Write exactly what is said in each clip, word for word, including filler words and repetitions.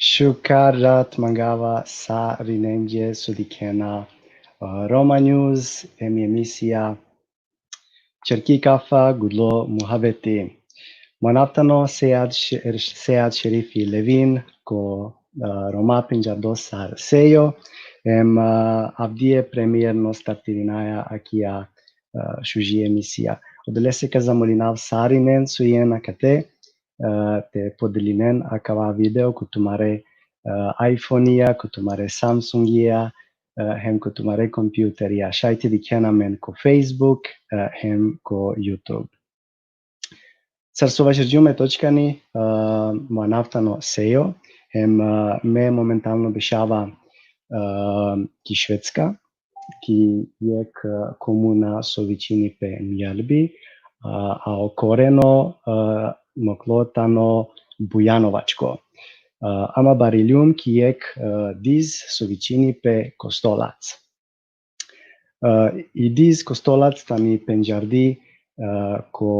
Šukar rat mangava sarinenge so dikhena, uh, Roma News, em i emisija Čerki kafa, gudlo muhabeti. Mo anav tano Sejad Š-, Sejad Šerifi Levin, ko, uh, Roma pendžardo sar Sejo, em, uh, avdive premierno startirinaja akija, uh, šuži emisija. Odolese ka zamolinav sarinen so jen akate, uh, te podelinen akava video ko tumare, uh, iPhone-ija, ko tumare Samsung-ija, uh, hem ko tumare kompjuterija. Šaj te dikhen amen ko Facebook, uh, hem ko YouTube. Sar so vaćerđum e točkani, uh, mo anav tano Sejo, hem, uh, me momentalno bešava, uh, ki Švedska, ki jekh, uh, komuna so vičini pe Mjölby, uh, a o koreno, uh, moklo tano bujanovačko. Uh, ama bariljum ki jekh, uh, diz so vičini pe Kostolac. Uh, i diz Kostolac tani pendžardi, uh, ko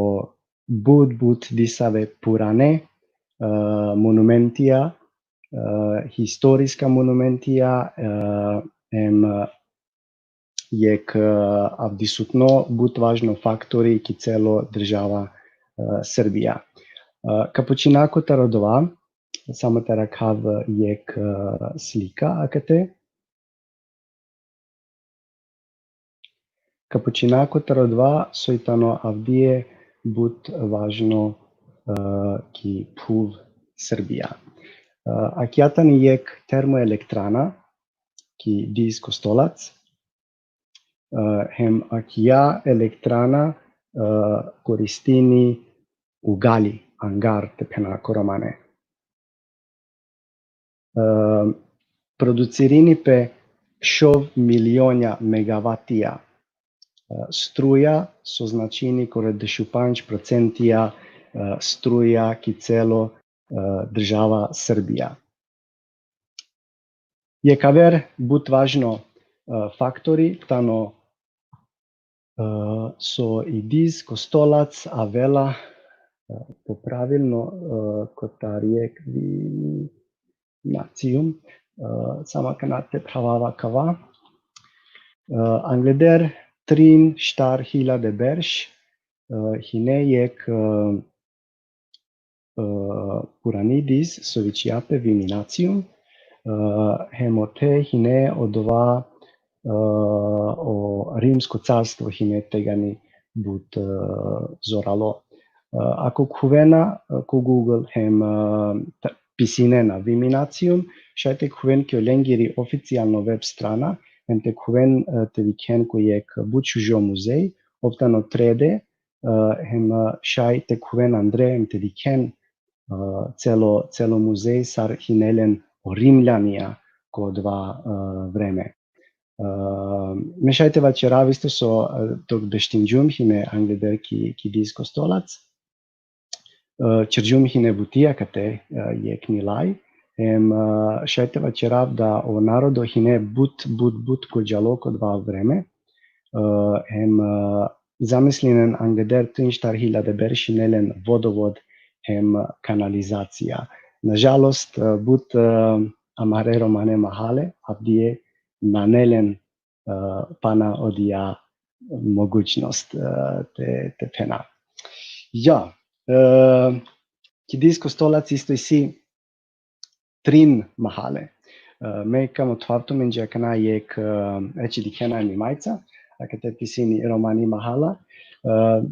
but, but disave purane, uh, monumentija, uh, historiska monumentija, uh, em, uh, jekh, uh, avdisutno but važno faktori ki celo država, uh, Srbija. Uh, ka počina kotar odova, samo te arakhav jekh, uh, slika akate. Ka počina kotar odova soj tano avdive but važno, uh, ki phuv Srbija. Uh, akija tani jekh termoelektrana, ki diz Kostolac, uh, hem akija elektrana, uh, koristini ugali, angar, te phena ko romane. Uh, producirini pe šov milionja megavatija, uh, struja, so značini kore dešupandž procentija, uh, struja ki celo, uh, država Srbija. Jekh aver but važno, uh, faktori tano, uh, so i diz Kostolac avela, uh, po pravilno, uh, kotar jekh vinacium, uh, samo akana te phravava kava. Uh, angleder trin štar hiljade berš, uh, hine jekh, uh, uh, purani diz so vičini pe Viminacium, uh, hem ote hine odova, uh, o Rimsko carstvo hine tegani but, uh, zoralo. Uh, ako khuvena, uh, ko Google hem, uh, ta-, pisinena Viminacium, šaj te khuven ki olengiri oficijalno web strana, hem te khuven, uh, te dikhen ko jekh but šužo muzej, ov tano tri D, uh, hem, uh, šaj te khuven andre, hem te dikhen, uh, celo, celo muzej sar hine len o Rimljanija ko odova, uh, vreme. Uh, me šaj te vaćerav isto so, uh, dok beštinđum hine angleder ki, ki diz Kostolac, uh, ćerđum hine buti akate, uh, jekh milaj, hem, uh, šaj te vaćerav da o narodo hine but, but, but godžalo ko odova vreme, uh, hem, uh, zamislinen angleder trin štar hiljade berš hine len vodovod hem kanalizacija. Nažalost, uh, but, uh, amare romane mahale, avdive nane len, uh, pana odija mogućnost, uh, te, te phena. Ja, uh, ki diz Kostolac isto isi trin mahale. Uh, me ka mothovav tumenđe akana jekh, uh, e, či dikhena mi majca, akate pisini romani mahala. Uh,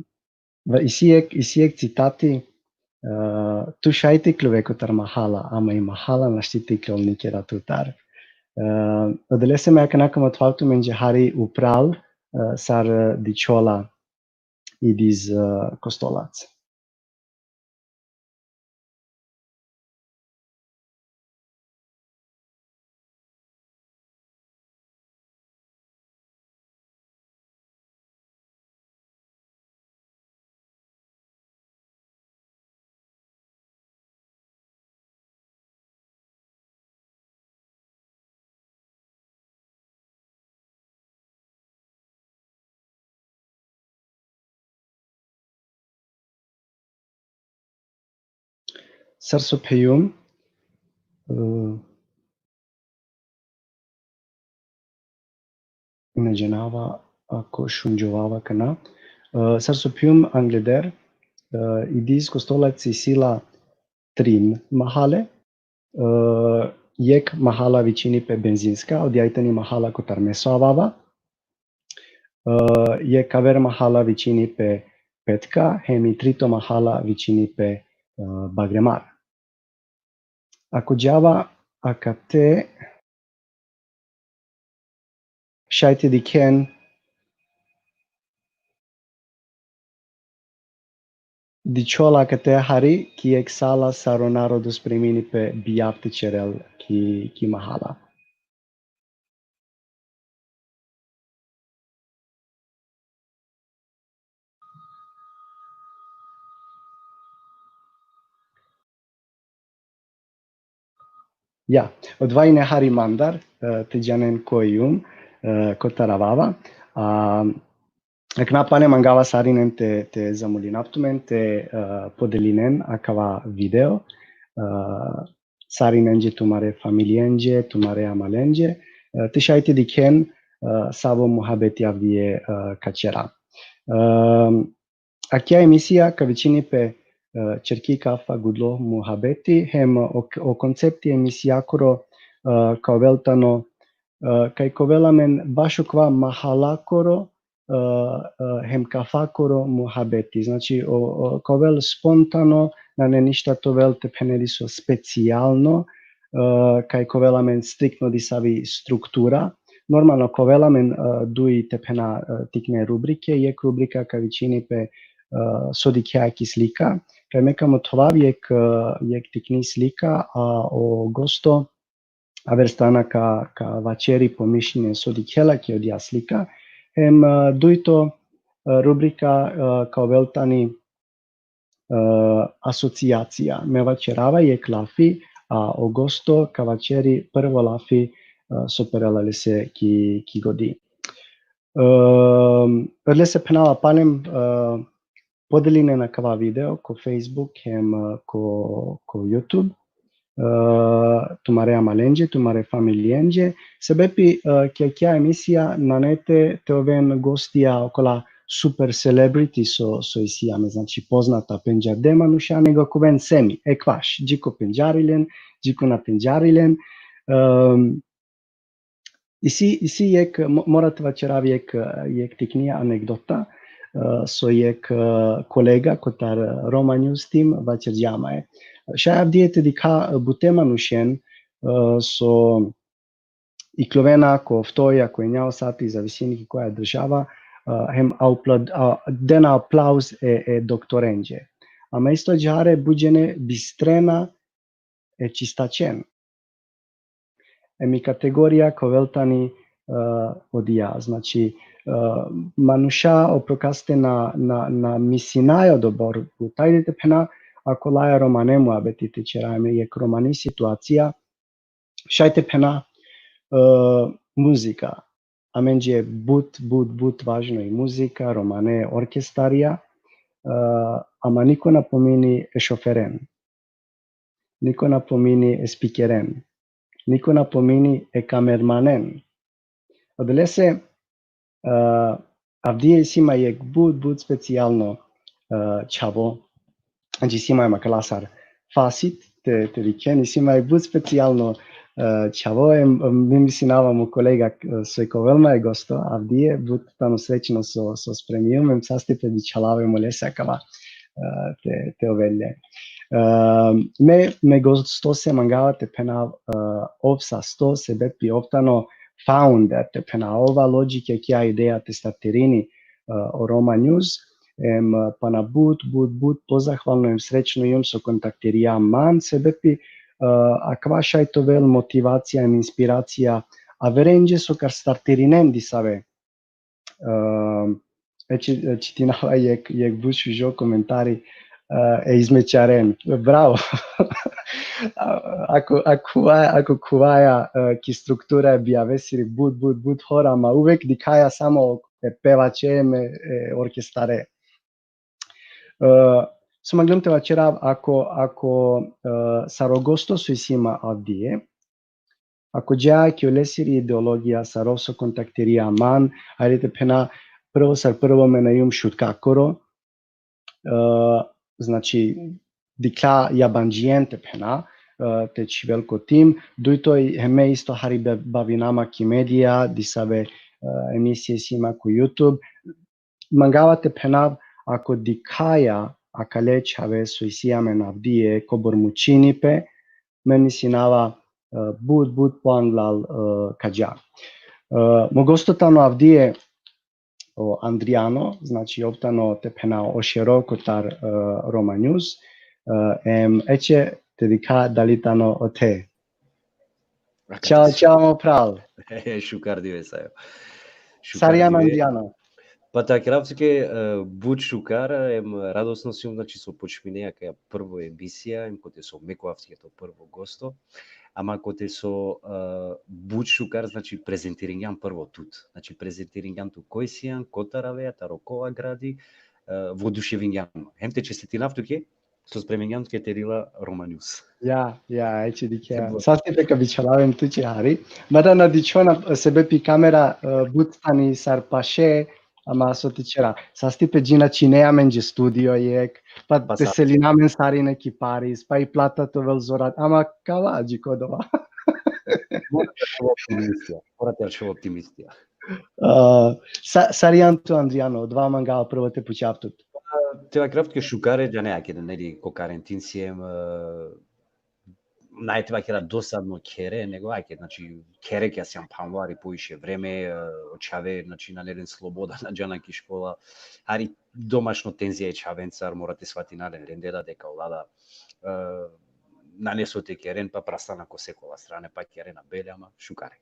va isi jekh, isi jekh citati, uh, tu šaj te ikljove kotar mahala, ama i mahala našti te ikljol nikera tutar. Uh, odolese me akana ka mothovav tumenđe hari upral, uh, sar, uh, dičhola i diz, uh, Kostolac. Sar so phejum, e, na džanava ako šunđovava ka na. E, sar so phejum angleder, e, i diz Kostolac isi la trin mahale, e, jekh mahala vičini pe Benzinska, odija i tani mahala kotar me so avava, e, jekh aver mahala vičini pe Petka, hem i trito mahala vičini pe, e, Bagremar. Ako džava akate, šaj te dikhen, dičhola akate hari, ki jekh sala sar o narodo spremini pe bijav te ćerel ki, ki mahala. Ja, odova ine hari mandar, e, te džanen ko jum, e, kotar avava. A, akana pane mangava sarinen te, te zamolinav tumen te, e, podelinen akava video, e, sarinenđe, tumare familijenđe, tumare amalenđe, e, te šaj te dikhen, e, savo muhabeti avdive, e, ka ćera. E, Akija emisija ka vičini pe, e, Čerki kafa gudlo muhabeti, hem o, o koncepti emisijakoro, e, ka ovel tano, e, kaj ka ovel amen baš okova mahalakoro, e, e, hem kafakoro muhabeti. Znači, o, o, ka ovel spontano, nane ništa te ovel te phene diso specijalno, e, kaj ka ovel amen striktno disavi struktura. Normalno, ka ovel amen, e, duj te phena, e, tikne rubrike, jekh rubrika ka vičini pe, e, So dikhea ki slika, kaj me ka mothovav jekh, e, jekh tikni slika, a o gosto aver strana ka, ka vaćeri po mišljenje so dikhela ki odija slika, hem, e, dujto, e, rubrika, e, ka ovel tani, e, asocijacija. Me vaćerava jekh lafi, a o gosto ka vaćeri prvo lafi, e, so perela lese ki, ki godi. E, lese phenava palem, e, podelinen akava video ko Facebook hem, e, ko, ko YouTube, e, tumare amalenđe, tumare familijenđe, sebepi, e, ki akija emisija nane te, te oven gostija okola super celebrity so, so isi amen, znači poznata pendžarde manuša, nego ka oven semi, ekvaš, dži ko pendžari len, dži ko na pendžari len. Em, isi, isi jekh, mo-, mora te vaćerav jekh, jekh tikni anekdota, e, so jekh, e, kolega kotar Roma News Team vaćerđa mae. Šaj avdive te dikha, e, bute manušen, e, so ikljovena ko oftoja, ko enja o sati, zavisini ki koja država, e, hem a upla-, a, dena aplauz e, e doktorenđe. Ama isto ađahar but džene bistrena e čistačen. Em i kategorija ka ovel tani, e, odija. Znači, e, manuša oprokaste na, na, na misinaja odobor, tajde te phena, ako laja romane muhabeti te ćera, em jekh romani situacija, šaj te phena, e, muzika. Amenđe but, but, but važno i muzika, romane orkestarija, e, ama niko na pomini e šoferen. Niko na pomini e spikeren. Niko na pomini e kamermanen. Odolese, e, avdive isi ma jekh but, but specijalno, e, čhavo. Znači, isi ma akala sar fasit, te, te dikhen, isi ma jekh but specijalno, e, čhavo, em, em, mi misinava mo kolega, e, so ka ovel ma e gosto avdive, but tano srećno so, so spremijum, em sastipe bičhalava em olese akava, e, te, te ovel le. E, me, me gostose mangava te phenav, e, ov sasto, sebepi ov tano founder, te phenav, ov alo dži ki akija ideja te startirini, e, o Roma News, em, pana but, but, but pozahvalno em srećno jum so kontaktirija man, sebepi, e, akava šaj te ovel motivacija em inspiracija averenđe so ka startirinen disave, e, e, či-, e, čitinava jekh, jekh but šužo komentari, e, e izmećaren. Bravo. A, ako, ako khuvaja, ako khuvaja, e, ki struktura e bijavesiri but, but, but hora, ama uvek dikhaja samo e pevače em e, e orkestare. E, so mangljum te vaćerav, ako, ako, e, sar o gosto so isi ma avdive, ako dža ki olesiri ideologija, sar ov so kontaktirinđa man, ajde te phena, prvo sar prvo me na jum Šutkakoro, e, znači, dikhlja jabandžijen te phena, e, te čhivel ko tim, dujto i, hem me isto hari be-, bavina ma ki medija, disave, e, emisije isi ma ko YouTube. Mangava te phenav, ako dikhaja akale čhave so isi amen avdive, kobor mučini pe, me mislinava, e, but, but poanglal, e, ka dža. E, mo gosto tano avdive o Andrijano, znači, ov tano te phena o šero kotar, e, Roma News, e, em, eće te dikha dali tano ote. Čao, čao, mo phral. E, šukar dive, Sajo. Šukar dive. Sar ijan, Andrijano? Pa te vakerav tuke, e, but šukar, em, radosno sijum, znači, so počminea akaja prvo emisija, em kote so me ka ovav tuke to prvo gosto, ama kote so, e, but šukar, znači, prezentiringjam prvo tut. Znači, prezentiringjam tut koj sian, kotar avea, taro kova gradi, e, voduševingjam. Hem te čestitinav tuke, so spremingjam tuke te dela Roma News. Ja, ja, eće dikhe. Hem bo- Sastipe ka bičhalav em tuće hari. Mada na dičhona sebepi kamera, e, but tani sar paše, ama so te ćera. Sastipe dži na činea amenđe studio jekh, pa, pa te sa- selina amen sarine ki Paris, pa i plata te ovel zorat, ama kava dži ko dova. Mora te ačhov optimistija, mora te ačhov optimistija. A, sa-, sar ijan tu, Andrijano, odova mangava prvo te pučav tut. Te vakerav tuke šukare, džane, ake, neli, ko karantin siem, e, nane te vakera dosadno khere, nego ake, znači, khere ka sijam phanlo hari poviše vreme, e, o čhave, znači, nane len sloboda, na džana ki škola, hari domašno tenzija e čhavencar, mora te svatina len, lende da deka ola da, e, nane so te keren, pa prastana ko sekola strane, pa kerena bele, ama šukare.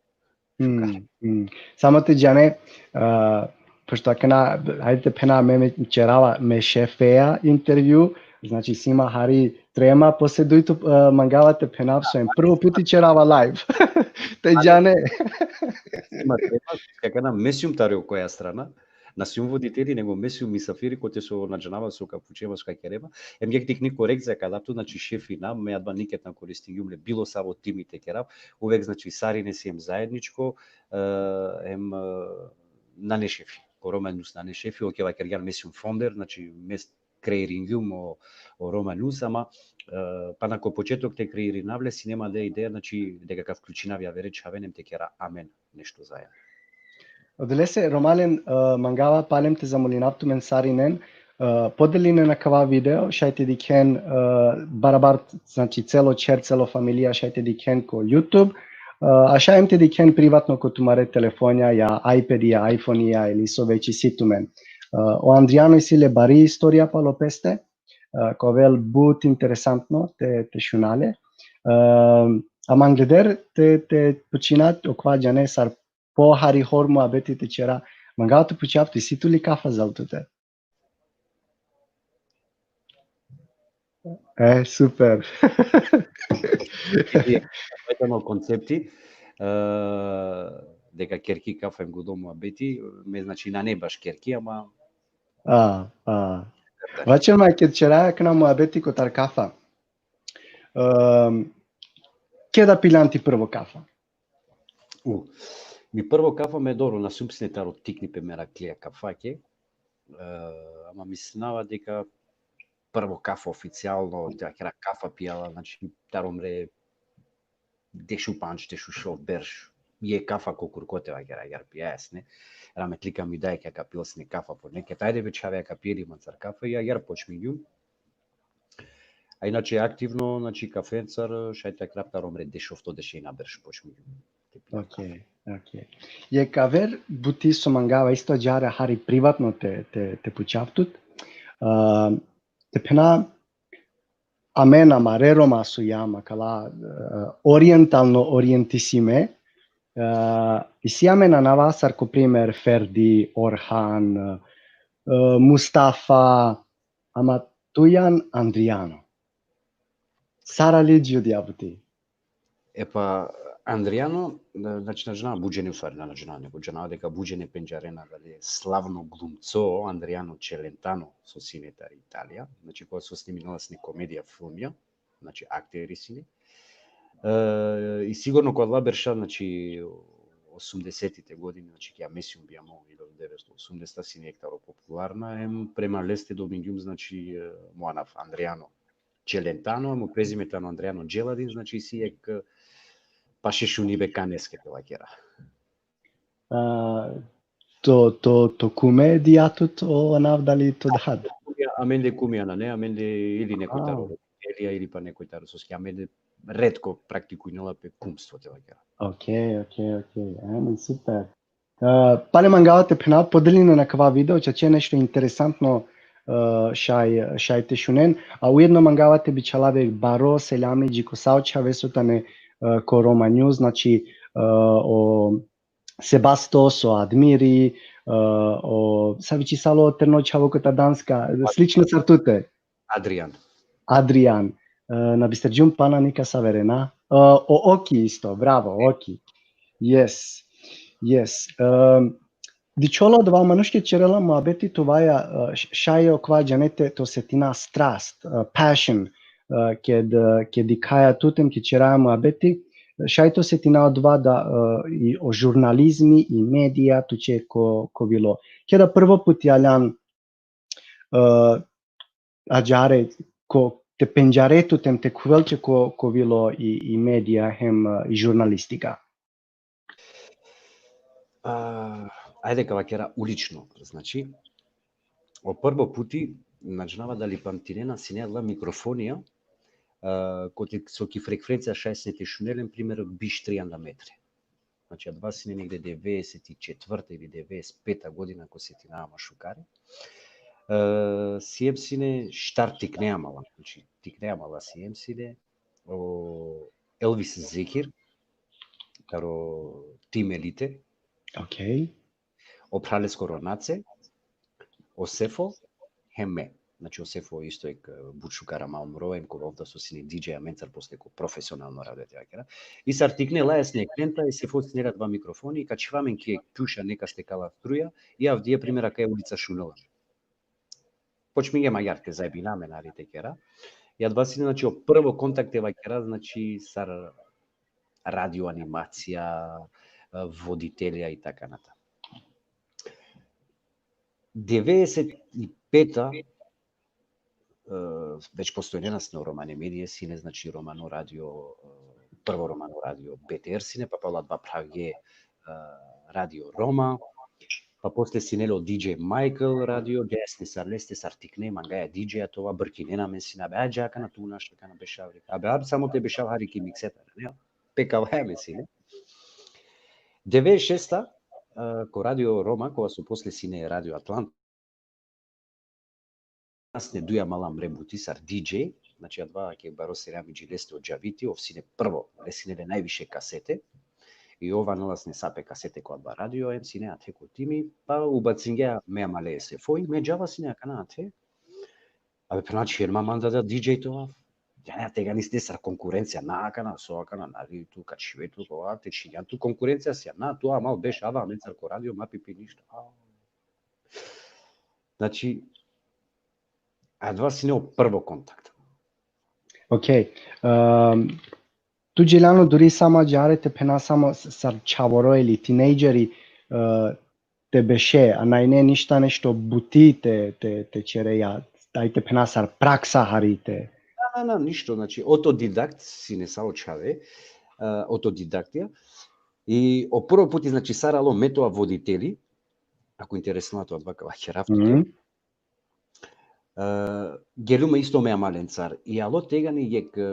Šukar. Mm, mm. Samo te džane, a, pošto akana, hajde te phena, me, me ćerava me šefeja intervju, znači, si ma hari trema, posle dujto, a, mangava te phenav so em prvo puti ćerava live. Te džane. Si ma trema, akana me sijum tari okoja strana, na sijum voditeli, nego me sijum misafiri, kote so na džanava so ka pučeva, so ka kereva. Em jekh tikni korekcija ka dav tut, znači, šefi na, me adava niked na koristingjum le bilo savo timi te kerav, uvek, znači, sarine siem zajedničko, e, em, e, nane šefi. Ko Roma News nane šefi, oke, vakergjan, me sijum founder, znači, me kreiringjum o, o Roma News, ama, e, pana ko početok te kreirinav le, sine ma da ideja, znači, deka ka vklučinav javere čhaven em te kera amen nešto zajedno. Odolese, Romalen, e, mangava palem te zamolinav tumen sarinen, e, podelinen akava video, šaj te dikhen, e, barabar, znači, celo ćher, celo familija šaj te dikhen ko YouTube, e, a šaj em te dikhen privatno ko tumare telefonja, ja iPad, ja iPhone, ja ili so već isi tumen. E, o Andrijano isi le bari istorija palo peste, e, ka ovel but interesantno te, te šuna le. E, ama angleder te, te počina, okova džane sar pohari hor muabeti te ćera. Mangava te pučav tut, isi tu li kafa zal tute? E, super. Ovo tano koncepti, e, deka kerki kafa em gudo muabeti, me, znači, nane baš kerki, ama... A, a. Vaćer ma, ked ćera akana muabeti kotar kafa. Em, keda piljan ti prvo kafa? U, mi prvo kafa, me, dobro, na sijum sine taro tikni pe meraklija kafake, e, ama mislinava deka prvo kafa oficijalno, te vakera, kafa pijala, znači, taro mre dešupandž, dešušov berš, jekh kafa ko kurko, te vakera, agjaar pijaja sine. Rahmetli ka mi daj, ka, ka pil sine kafa poneked, ajde be čhave, ka pije li mancar kafa, i agjaar počmingjum. A inače aktivno, znači, kafencar, šaj te vakerav taro mre dešofto, dešena berš počmingjum te pijav kafa. Okej, okej. Jekh aver buti so mangava isto agjaar hari privatno te, te, te pučav tut. A, te phena, amen amare Roma so jam akala, e, orientalno orientisime, e, isi amen anava sar ko primer Ferdi, Orhan, e, Mustafa, ama tu ijan Andrijano. Sar ali dži odija buti? E pa, Andrijano, e, znači, na džana but džene, u stvari, na, na džana, nego džana deka but džene pendžarena dali slavno glumco Andrijano Čelentano, so sine tari Italija, znači, kova so sniminela sine komedija, filmija, znači, akteri sine. E, i sigurno ko adala berša, znači, osumdesetite godine, znači, ki amesium bijamo, iljada devetsto osumdeseta, sine jekh taro popularna, em prema leste dobingjum, znači, e, mo anav Andrijano Čelentano, mo prezime tano Andrijano Dželadin, znači, si jekh, e, paše šunibe kaneske, te vakera. A, to, to, to kume dijatut o anav dali to dad? Ja, amende kumija nane, amende ili nekoj taro A. Roditelja ili pa nekoj taro, soske amende retko praktikujnela pe kumstvo, te vakera. Okej, okej, okej. Amen, super. E, pale mangava te phenav, podelinen akava video, čače nešto interesantno, e, šaj, šaj te šunen, a ujedno mangava te bičhalav jekh baro selami dži ko sa o čhave so tane, e, ko Roma News, znači, e, o Sebastos, o Admiri, e, o, sa vičisalo o terno čhavo kota Danska, slično sar tute. Adrian. Adrian. E, na bisterđum pana nikas averena. E, o Oki isto, bravo, Oki. Yes. Yes. E, dičhola odova manuš ked ćerela muabeti tuvaja, e, š-, šaj okova džanete te osetina strast, e, passion, e, ked, e, ked dikhaja tut em ked ćeraja muabeti, šaj te osetina odova da, e, i o žurnalizmi i medija tuće ko, ko vilo. Keda prvo puti aljan, e, ađare ko te pendžare tut em te khuvel će ko, ko vilo i, i medija hem, e, i žurnalistika. A, ajde ka vakera ulično, znači, o prvo puti, na džanava dali pamtinena, sine adala mikrofonija, a, kote so ki frekvencija šaj sine te šunel len, primer, biš trianda metre. Znači, adava sine negde devedeset i četvrta ili devedeset peta godina, ako setinava ma šukare. E, siem sine štar tikne amala, znači, tikne amala siem sine, o Elvis Zekir, taro Timelite. Okej. O phral leskoro Nace, o Sefo, hem me. Znači, o Sefo isto jekh, e, but šukar amal mro, em kova ovda so sine D J amencar posle ko profesionalno radio, te vakera. I sar tikne laja sine krenta, e Sefo sine le adava mikrofoni, ka čhiva amen ki jekh kjuša neka stekala struja, i avdive, primer, akaja ulica šunela. Počmingjem agjaar te zajebina amen, hari te kera. I adava sine, znači, o prvo kontakt, te vakera, znači, sar radio animacija, e, voditelja i taka nata. Devedeset i peta, e, već postojnena sine o romane medije, sine, znači, romano radio, e, prvo romano radio B T R sine, pa palo adava pravge, e, Radio Roma, pa posle sine le o D J Michael radio, džaja sine sar leste, sar tikne, mangaja D J-a, te ova brkinena amen sine, abe, a dža akana tu, naš akana bešav, abe, a samo te bešav hari ki mikseta, ne? Pekavaja amen sine. Devedeset šesta, e, ko Radio Roma, kova so posle sine Radio Atlanta, sine duj amala mre buti sar D J, znači, adava jekh baro selami dži leste, o Džaviti, ov sine prvo, le sine le najviše kasete, i ov anela sine sa pe kasete ko adava radio, em sine athe ko timi, pa ubacingja me amale e Sefo, me džava sine akana athe, abe, phenava, čhiven ma manda da D J te ovav. Ja, ja, tegani sine sar konkurencija, na akana, so akana, nali tu ka čhive tu, kova, te čhinjan tu konkurencija sian, na, tu amal beš, ava amencar ko radio, ma pipi ništa. A. Znači, adava sine o prvo kontakt. Okej. Ehm, tu dželjano duri sa ma ađare, te phena, samo s-, sar čhavoro ili tinejdžeri, e, te beše, a najne ništa nešto buti te, te, te ćereja, daj te phena sar praksa hari te. Na, na, na, ništo, znači, autodidakt sine sa o čhave, e, autodidaktija. I o prvo puti, znači, sar alo me te ova voditeli, ako interesno to adava ka vakerav tute. Mhm. E, geljum isto me amalencar. I alo tegani jekh, e,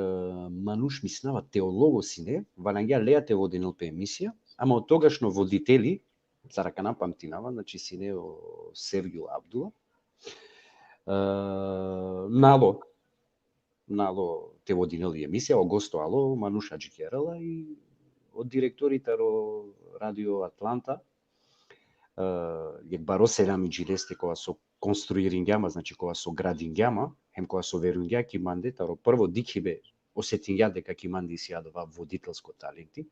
manuš, mislinava teologo sine, valjangja leja te vodinel pe emisija, ama o togašno voditeli, sar akana pamtinava, znači, sine o Sevgjul Abdula. E, na alo, na alo te vodinel i emisija, o gosto alo, manuš adžikerela i o direktori taro Radio Atlanta, e, jekh baro selami dži leste, kova so konstruiringja ma, znači, kova so gradingja ma, hem kova so verujngja ki mande, taro prvo dikhibe osetingja deka ki mande isi adava voditelsko talenti.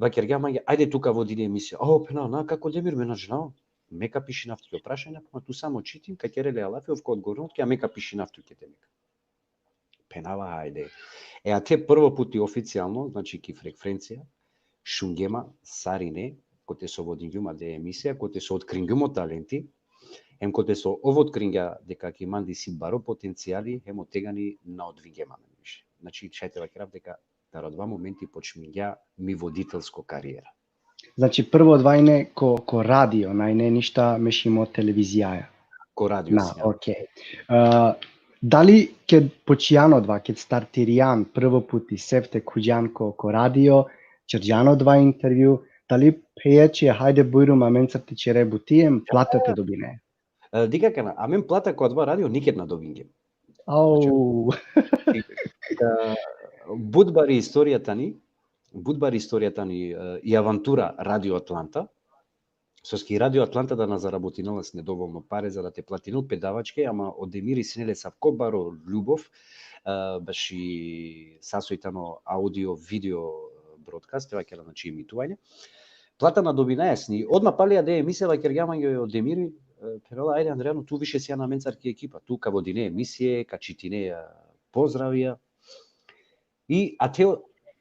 Vakergja mange, ajde tu ka vodine emisija. O, phena, na, kako Demir, me na džanav. Me ka pišinav tuke o prašanja, ma tu samo čitin, ka kere le lafi, ov ka odgovorinel tuke, a me ka pišinav tuke, demek. Phenava, ajde. E, athe prvo puti oficijalno, znači, ki frekvencija, šungje ma sarine, kote so vodingjum ade emisija, kote so otkringjum o talenti, hem kote so ov otkringja deka ki mande isi baro potencijali, hem otegani na odvingje ma više. Znači, šaj te vakerav deka taro adava momenti počmingja mi voditelsko karijera. Znači, prvo adava ine ko, ko radio, na ine ništa mešimo televizijaja. Ko radio. Na, sine. Okej. E, dali ked počinjan adava, ked startirijan prvo puti, sefte khudžan ko, ko radio, čerđan adava intervju, dali phenđe, hajde bujrum amencar te čere buti, em plata te dobine? E, dikh akana, amen plata ko adava radio niked na dobingjem. Au. Znači, e, but bari istorija tani, but bari istorija tani, e, i avantura Radio Atlanta. Soske Radio Atlanta da na zarabotinela sine dovolno pare za da te platinel predavačke, ama o Demiri sine le asavko baro ljubov, e, baši sa soj tano audio, video broadcast, te vakera, znači, emituvanje. Plata na dobinaja sine. Odma pali ade emisija vakergja mange o Demiri, e, phenela, ajde, Andrijano, tu više sijan amencar ki ekipa, tu ka vodine emisije, ka čitine, e, pozdravija. I athe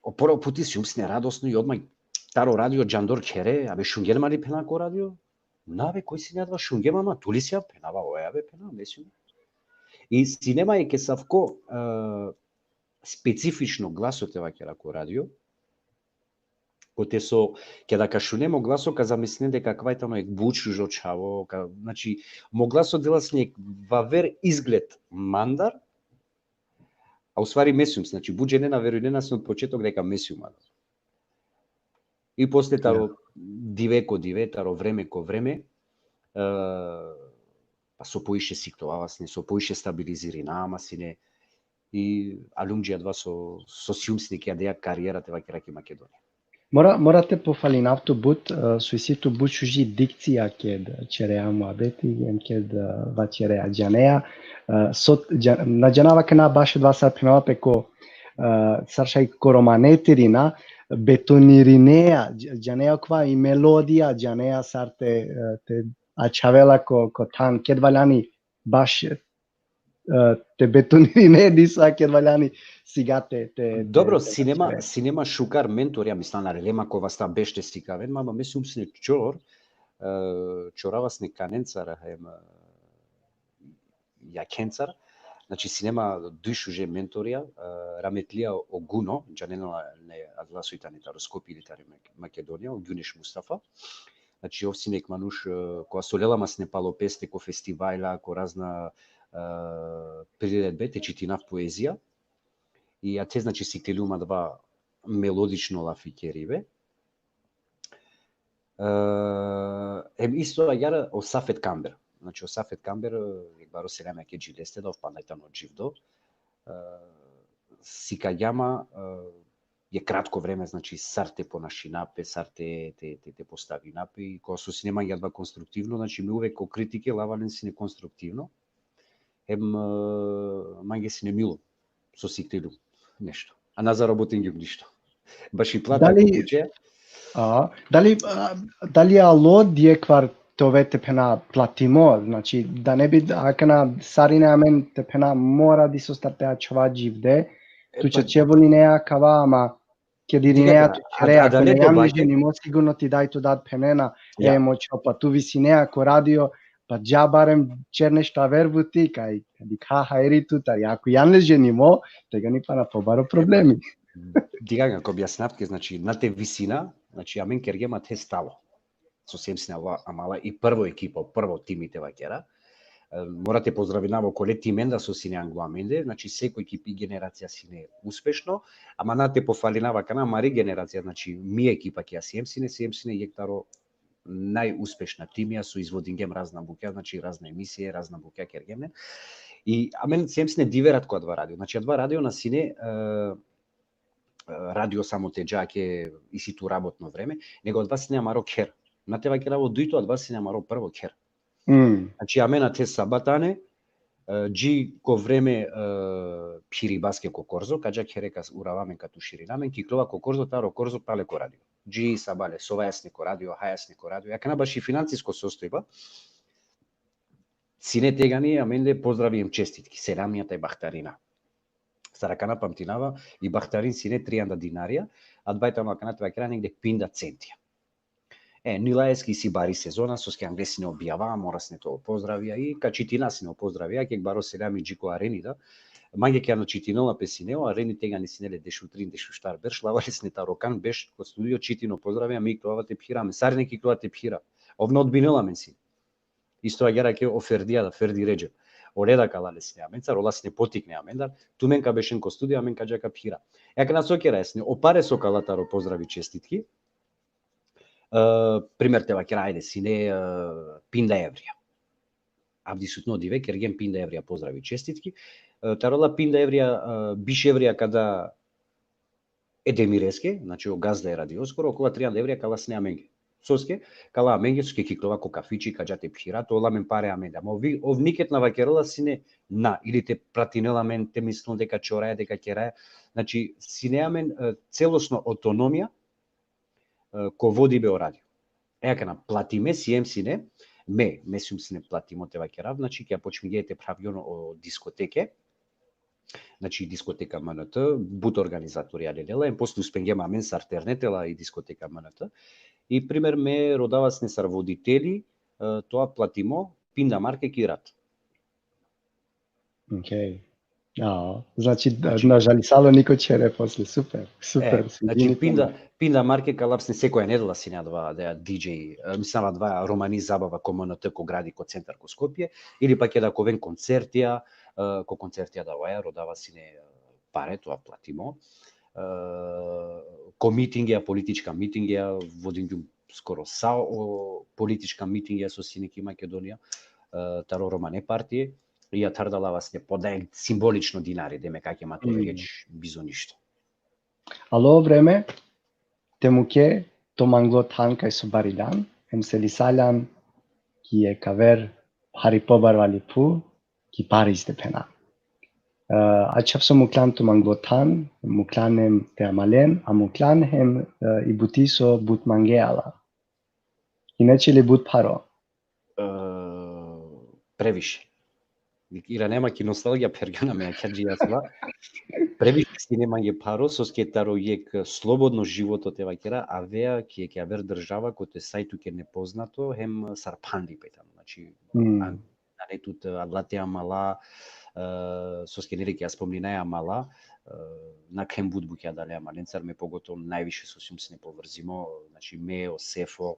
o prvo puti sijum sine radosno i odma taro radio džandor khere, abe, šungjen ma li, phena, ko radio? Na be, koj sine adava, šungjem, ama tu li sijan? Phenava, oja be, phena, me sijum. I sine ma jekh asavko, e, specifično glaso, te vakera, ko radio, kote so, keda ka šunen mo glaso, ka zamislinen deka akava tano jekh but šužo čhavo, ka, znači, mo glaso dela sine jekh aver izgled mandar, a u stvari me sijum, znači, but džene na verujnena sine od početok deka me sijum adava. I posle taro dive ko dive, taro vreme ko vreme, e, pa so poviše siktovava sine, so poviše stabilizirinava ma sine, i aljum dži adava so, so sijum sine ki adaja karijera, te vakera, ki Makedonija. Mora, mora te pofalinav tut but, e, so isi tut but šuži dikcija ked čerea muhabeti, em ked, e, vaćerea, džanea, e, so, dža-, na džanava akana baš adava sar phenava pe ko, e, sar šaj ko romane termina, betonirineja, dž-, džanea kova i melodija, džanea sar te, e, te ačhavela ko, ko than, ked valjani baš, e, te betonirine disa, ked valjani siga te, te, te, dobro, te sine ma, sine ma šukar mentorja, mislan, arele ma ko vasta beš te sikaven ma, ama me sijum sine čor, e, čorava sine kanencar hem, e, jakhencar. Znači, sine ma duj šuže mentorja, e, rametlija o Guno, džanena le adala soj tane taro Skopje ili tari Mak-, Makedonija, o Gjuneš Mustafa. Znači, ov sine jekh manuš, e, kova so lela ma sine palo peste ko festivalja, ko razna, e, priredbe, te čitinav poezija. I athe, znači, sikliljum adava melodično lafikeribe. E, hem isto agjaar o Safet Kamber. Znači, o Safet Kamber, e, jekh baro selam jekhe dži leste, da ov pandaj tano dživdo. E, sikagja ma, e, jekh kratko vreme, znači, sar te ponašina pe, sar te, te, te, te postavina pe, i kova so sine mange adava konstruktivno, znači, me uvek ko kritike lava len sine konstruktivno, hem, e, mange sine milo, so sikliljum nešto. A na zarabotingjum ništo. Baši plata ko buče. A, dali, a, dali alo džekvar te ove, te phena, platimo, znači, da ne bi akana sarine amen, te phena, mora disostar te ačhova dživde, e, tu pa čače volinea kava, ama ked irinea tu čere, ako ne jan le ženimo, sigurno ti daj, tu dad phenena, e, mo čhavo, pa tu visinea ko radio, pa dža barem čer nešto aver buti, kaj dikha hajri tutar, ako jan le ženimo, tegani pana pobaro problemi. Dikh, ka objasnav tuke, znači, na te visina, znači, amen kergjem athe stalo. So siem sine amala i prvo ekipa, prvo timi, te vakera. E, mora te pozdravinav okole timenda so sine anglo amende, znači, sekoj ki pi generacija sine uspešno, ama na te pofalinav akana, mari generacija, znači, mi ekipa kija siem sine, siem sine jekh taro najuspešna timija, so izvodingjem razna bukja, znači, razna emisije, razna bukja kergjem len. I amen siem sine dive rat ko adava radio. Znači, adava radio na sine, e, radio samo te dža ke isi tu rabotno vreme, nego adava sine amaro kher. Na te vakerav o dujto, adava sine amaro prvo kher. Mm. Znači, amen athe sabah tane, e, dži ko vreme, e, phiribaske ko korzo, ka dža khere, ka urava amen, ka tuširina amen, ka iklova ko korzo, taro korzo pale ko radio. Dži sabale, sovajasne ko radio, hajasne ko radio. Akana baši finansisko sostojba, sine tegani amende pozdravi hem čestitki, selamija taj bahtarina. Sar akana pamtinava, i bahtarin sine trianda dinarija, adava tano akana te vakera negde pinda centija. E, nilaeski isi bari sezona, soske angle sine objava, mora sine te o pozdravija, i ka čitina sine o pozdravija, kek baro selami dži ko Areni da. Mange kjano čitinela pe sine, o Areni tegani sine le dešutrin, dešuštar berš, lava le sine taro kan beš ko studio, čitin o pozdravija, me iklova te phira, me sarine ka iklova te phira. Ov na odbinela amen sine. Isto agjaar ake o Ferdija da, Ferdi Redžep. Ole da kala le sine amencar, ola sine potikne amendar, tumen ka bešen ko studio, amen ka dža ka phira. E akana so kera sine, o pare so kala taro pozdravi čestitki, e, primer te vakera, ajde, sine, e, pinda evrija. Avdisutno dive kergjem pinda evrija pozdravi čestitki. E, taro ola pinda evrija, e, biš evrija ka da e Demireske, znači o gazda e radioskoro, okola trianda evrija kala sine amenge. Soske, kala amenge, soske ka iklova ko kafiči, ka dža te phira, te ola amen pare amende. Ama ov, ov niked na vakerela sine na, ili te pratinela amen, te mislel deka čoraja, deka keraja. Znači, sine amen, e, celosno autonomija, e, ko vodibe o radio. E akana, platime siem sine, me, me sijum sine platimo te vakerav, znači, kja počmingje te phravgjon o diskoteke, znači, diskoteka M N T, but organizatorija lelela, em posle uspengjem amen sar te erne te la i diskoteka M N T. I primer me rodava sine sar voditeli, e, toa platimo, pinda marke ki rat. Okej. A, znači, da, znači, na žalisalo niko čere posle, super, super. E, znači, pinda, pinda marke kalav sine sekoja nedela sine adava, da, D J, e, mislim, adava romani zabava ko M N T ko gradi, ko centar, ko Skopje, ili pak keda ka oven koncertija, e, ko koncertija da oja, rodava sine, e, pare, toa platimo. E, ko mitingja, politička mitingja, vodingjum skoro sa o politička mitingja so sine ki Makedonija, e, taro romane partije, i atar dalava sine po da simbolično dinari, demek ake ma te, mm, vergječ bizo ništo. Alo vreme, te muke to manglo than kaj so bariljan, hem selisaljan ki jekh aver hari pobarvali phuv, ki Pariz te phena. E, ačhav so mukljan to manglo than, mukljan hem te amalen, a mukljan hem, e, i buti so but mangea la. Ine čhili but pharo? E, previše. Irane ma ki nostalgija phergjan amen akja dži asla. Previše sine mange pharo, soske taro jekh slobodno životo te vakera, avea ki jekh aver država, kote saj tuke nepoznato, hem sar phandipe tano. Znači, mm, an-, nane tut, e, adala te amala, e, soske nere ki ja spomninaja amala, e, nakhlen but bukja adale amalencar, me pogotovo najviše so sijum sine povrzimo, znači, me, o Sefo,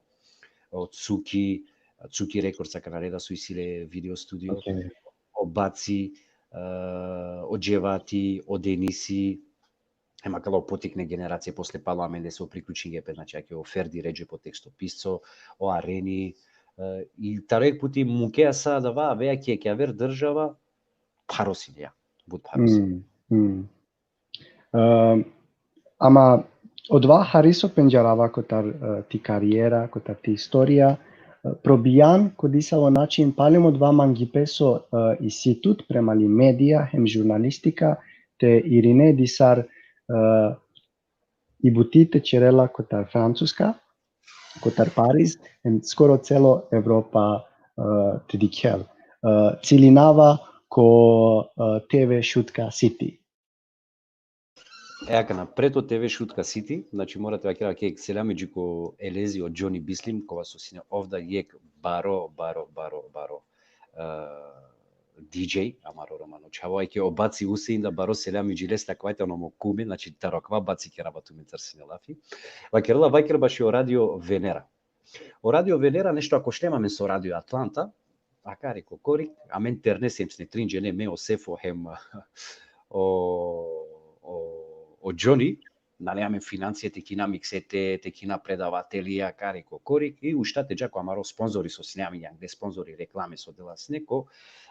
o Cuki, Cuki Records, akana le da so isi le video studio, okej, o Baci, e, o Dževati, o Denisi, hem akala o potikne generacije posle palo amende so priključingje pe, znači, ake o Ferdi Redžep, o tekstopisco, o Areni, e, i taro jekh puti mukea sa adava, avea ki jekh aver država, pharo sine, ja, but pharo sine. Mm, mm. E, ama odova hari so pendžarava kotar, e, ti karijera, kotar ti istorija, e, probijan ko disavo način, palem odova mangipe so, e, isi tut prema li medija hem žurnalistika, te irine disar, e, i buti te čere la kotar Francuska, kotar Pariz, hem skoro celo Evropa, e, te dikhel. E, cilinava ko, e, T V Šutka City. E akana, pred o T V Šutka City, znači, mora te vakera ake selami dži ko Elezi, o Džoni Bislim, kova so sine ov da jekh baro, baro, baro, baro, e, D J, amaro romano čhavo, ake o Baci Usein da baro selami dži leste, akava tano mo kume, znači, taro akava Baci kerava tumencar sine lafi. Vakerela, vaker baši o Radio Venera. O Radio Venera nešto ako štem amen so Radio Atlanta, akari ko korik, amen terne siem sine trin džene, me, o Sefo hem o, o, o Džoni, nane amen financije te kina miksete, te kina predavateli, akari ko korik, i ušta te dža ko amaro sponzori so sine amen, jekh sponzori, reklame so dela sine ko,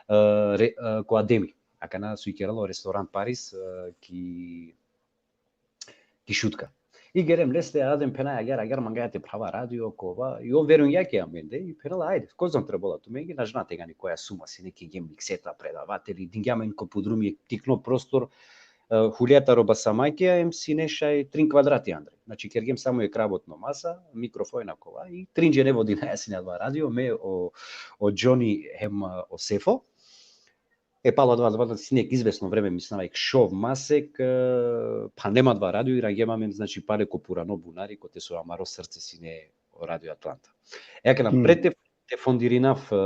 e, re-, e, ko Ademi. Akana so ikerela o restoran Pariz, e, ki ki Šutka. I gerem leste, Adem, phena, agjaar, agjaar mangaja te phrava radio, kova, i ov verujngja ki amende, i phenela, ajde, kozom trebela tumenge, na džana tegani koja suma sine, kingjem mikseta, predavateli, dingja amen ko podrumi tikno prostor, e, hulja taro basamakija, em sine šaj trin kvadrati andre. Znači, kergjem samo jekh rabotno masa, mikrofon, akova, i trin džene vodinaja sine adava radio, me, o, o Džoni hem, e, o Sefo. E, palo adava, adava sine jekh izvesno vreme, mislinava, jekh šov masek, e, phanlem adava radio, irangjem amen, znači, pale ko purano bunari, kote so amaro srce sine o Radio Atlanta. E akana, hmm, pred te, te fondirinav, e, e,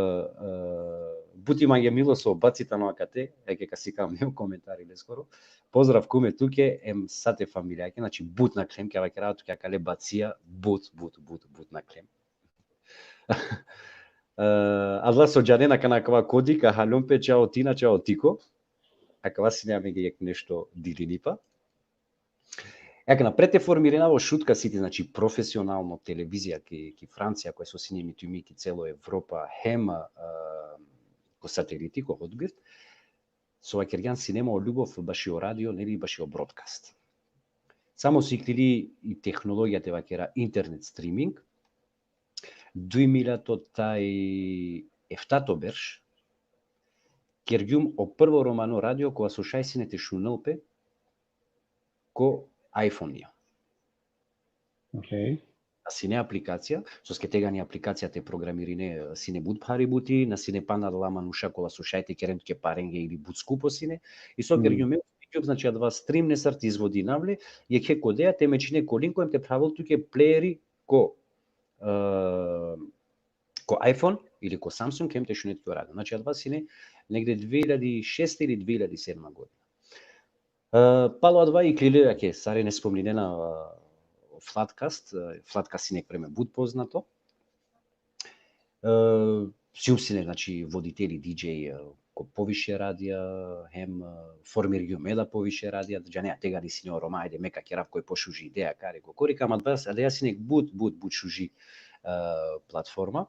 but i mange milo so o Baci tano akate, eke ka sikam jekh komentari leskoro. Pozdrav, kume, tuke, em sa te familijake, znači, but naklem, ka vakerav tuke akale Bacija, but, but, but, but naklem. E, adala so džanen akana, akava kodi, ka haljum pe, čao Tina, čao Tiko. Akava sine amenge jekh nešto dilinipa. E akana, pred te formirinav o Šutka City, znači, profesionalno televizija ki, ki Francija, koja so sine emitujimi ki celo Evropa, hem, e, ko sateliti, ko Hotbird, so vakergjan, sine ma o ljubov baši o radio, neli, baši o broadcast. Samo so iklili i tehnologija, te vakera, internet streaming, duj miljato taj eftato berš, kergjum o prvo romano radio, kova so šaj sine te šunel pe ko iPhone-ja. Okej. Na sine aplikacija, soske tegani aplikacija te programirine, e, sine but phari buti, na sine pana adala manuša kola so šaj te keren tuke parenge ili but skupo sine. I so, mm, kergjum me, znači, adava stream nesar te izvodinav le, jekhe kodeja te mečine ko linko, em te phravel tuke playeri ko, e, ko iPhone ili ko Samsung, hem te šune tuke o radio. Znači, adava sine negde dve hiljadi šesta ili dve hiljadi sedma godina. E, palo adava iklile, ake, sarine spomninena, e, Flatcast, e, Flatcast sine jekh vreme but poznato. E, sijum sine, znači, voditeli, D J, e, ko poviše radija, hem, e, formirgjum me da poviše radija, džanea, tegani sine o Roma, ajde, me ka kerav koj pošuži ideja, kari ko kori, ama adava, adava sine but, but, but šuži, e, platforma,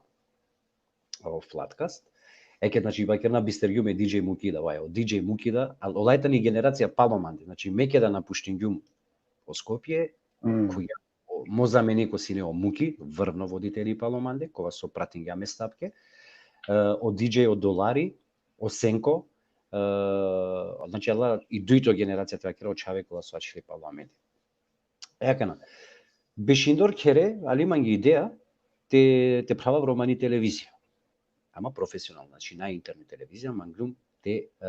o Flatcast. Eke, znači, vakerna, bistergjum e D J Mukida, vaj, o D J Mukida, al olaj tani generacija palo mande, znači, me keda napuštingjum o Skopje, mm, kuja, o, mo zameniko sine o Muki, vrvno voditeli palo mande, kova so pratingja me stapke, e, o D J o Dolari, o Senko, e, znači, adala i dujto generacija, te vakera, o čhave kola so ačhile palo amende. E akana. Bešindor khere, ali mange ideja te, te phravav romani televizija. Ama profesionalno, znači, na internet televizija, manglum te, e,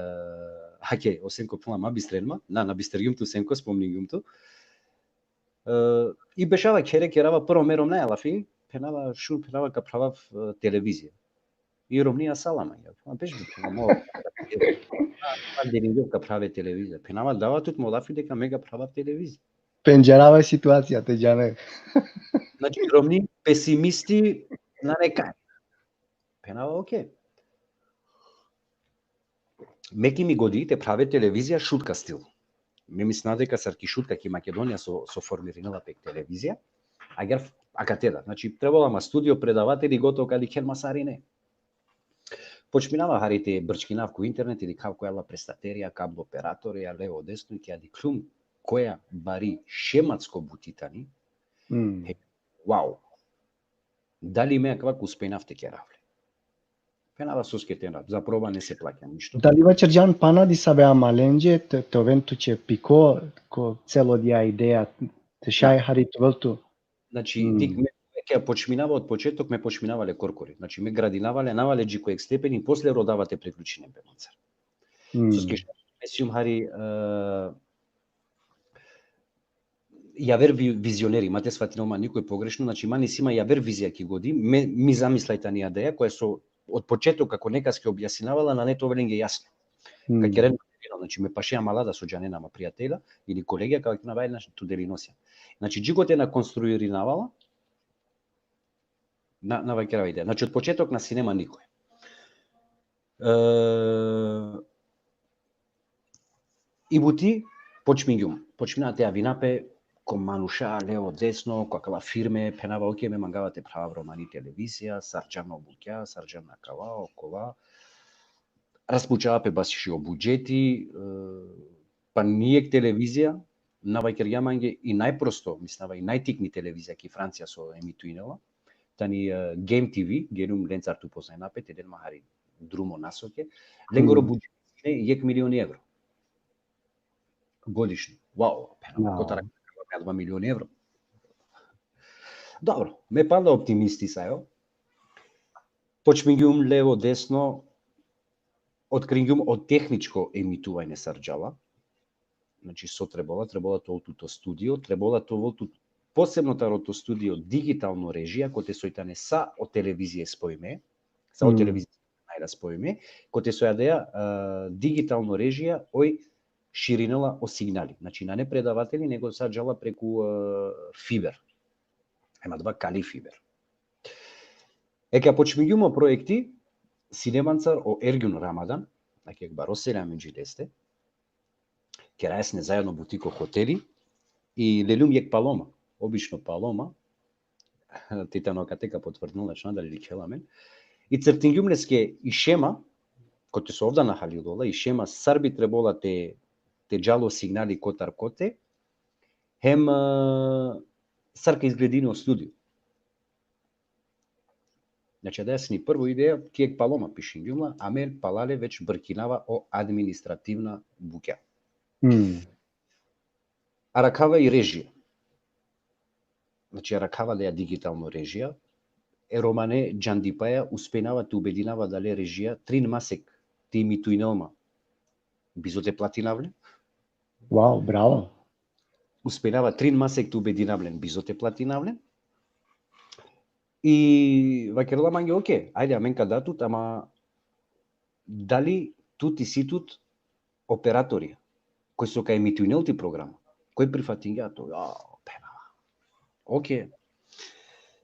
ake, o Senko phenela, ma bistren ma, na, na bistergjum tu, Senko, spomningjum tu. E, i bešava khere, kerava prvo me romnjaja lafi, phenava, šun, phenava, ka phravav, e, televizija. I romnija asala mange. Ma beš but, phenava, mo, a, a, delingov ka phrave televizija. Phenava, dava tut mo lafi deka me ka phravav televizija. Pendžarava situacija, te džane. Znači, romni pesimisti, nane kaj. Phenava, okej. Me ki mi godi te phrave televizija Šutka stil. Me mislinav deka sar ki Šutka, ki Makedonija so, so formirinela pe televizija. Agjaar akate da. Znači, trebela ma studio, predavateli, gotovo, ka dikhen ma sarine. Počminava hari te brčkinav ko internet i dikhav koja adala prestaterija, kablo operatorija, levo, desno, i keda dikhlum koja bari šematsko buti tani, mm, he, wow. Dali me akava ka uspejnav te kerav le? Phenava, soske te na, za proba ne se plaća ništo. Dali vaćerđan pana disave amalenđe, te, te oven tuće piko, ko celo dija ideja, te šaj hari te ovel tu? Znači, mm, dik me, ke počminava od početok, me počminava le korkori. Znači, me gradinava le, nava le dži ko jekh stepeni, posle rodava te priključinem pe mancar. Mm. Soske šaj, me sijum hari, e, javer vi-, vizioneri, ma te svatinel ma nikoj pogrešno, znači, man isi ma javer vizija ki godi, me, mi zamislaj tani adaja, koja so od početok, kako nekaske objasninavala, nane te ovel lenge jasno. Mm. Ka keren, znači, me paše amala da so džanena ma prijatelja ili kolegija, ka vakerav, znači, tu delinosia. Znači, dži kote na konstruirinavala, na, na vakerav ideja. Znači, od početok na sine ma nikoj. E, i buti počmingjum. Počmina te javina pe ko manuša, levo, desno, ko akala firme, phenava, okej, me mangava te phravav romani televizija, sar džan o bukja, sar džan akava, okova. Raspučava pe baši o budžeti, e, pa nijekh televizija na vakergja mange, i najprosto, mislinava, i najtikni televizija ki Francija so emituinela, tani, e, Game T V, geljum lencar te upoznajna pe, te den ma hari drumo nasoke. Lengoro, hmm, budžeti jekh milioni evro. Godišnje. Wow, pena, da. Kotar akava dva milion evro. Dobro, me panda optimisti sajo. Počmingjum levo desno, otkringjum o tehničko emituvanje sar džala. Znači, so trebola, trebola te ol tut o studio, trebola te ol tut posebno taro to studio digitalno režija, kote soj tane sa o televizije spojime, sa o televizije najra spojime, kote soj adaja, e, digitalno režija, oj širinela o signali. Znači, nane predavateli, nego sa džala preku, e, fiber. Ema adava kali fiber. E, ka počmingjum o projekti, sine mancar o Ergjun Ramadan, aki jekh baro selam amenđe leste, keraja sine zajedno buti ko hoteli, i leljum jekh paloma, obično paloma, te tano akate ka potvrdinel, na džanav dali likhela amen, i crtingjum leske i šema, kote so ov da na halilola, i šema sar bi trebola te, te džal o signali kotar kote, hem, e, sar ka izgledini o studio. Znači, adaja sine prvo ideja, ki jekh paloma pišingjum la, a me palale već brkinava o administrativna bukja. Mm. Arakhava i režija. Znači, arakhava adaja digitalno režija. E romane džandipaja, uspejnava te ubedinava adale režija, trin masek te imitujnel ma, bizo te platinav len. Wow, bravo. Uspejnava trin masek te ubedinav len, bizo te platinav len. I vakerela mange, okej, ajde, amen ka da tut, ama dali tut isi tut operatorija, koj so ka emitujnel ti programa, koj prifatingja to? Ja, pena. Okej.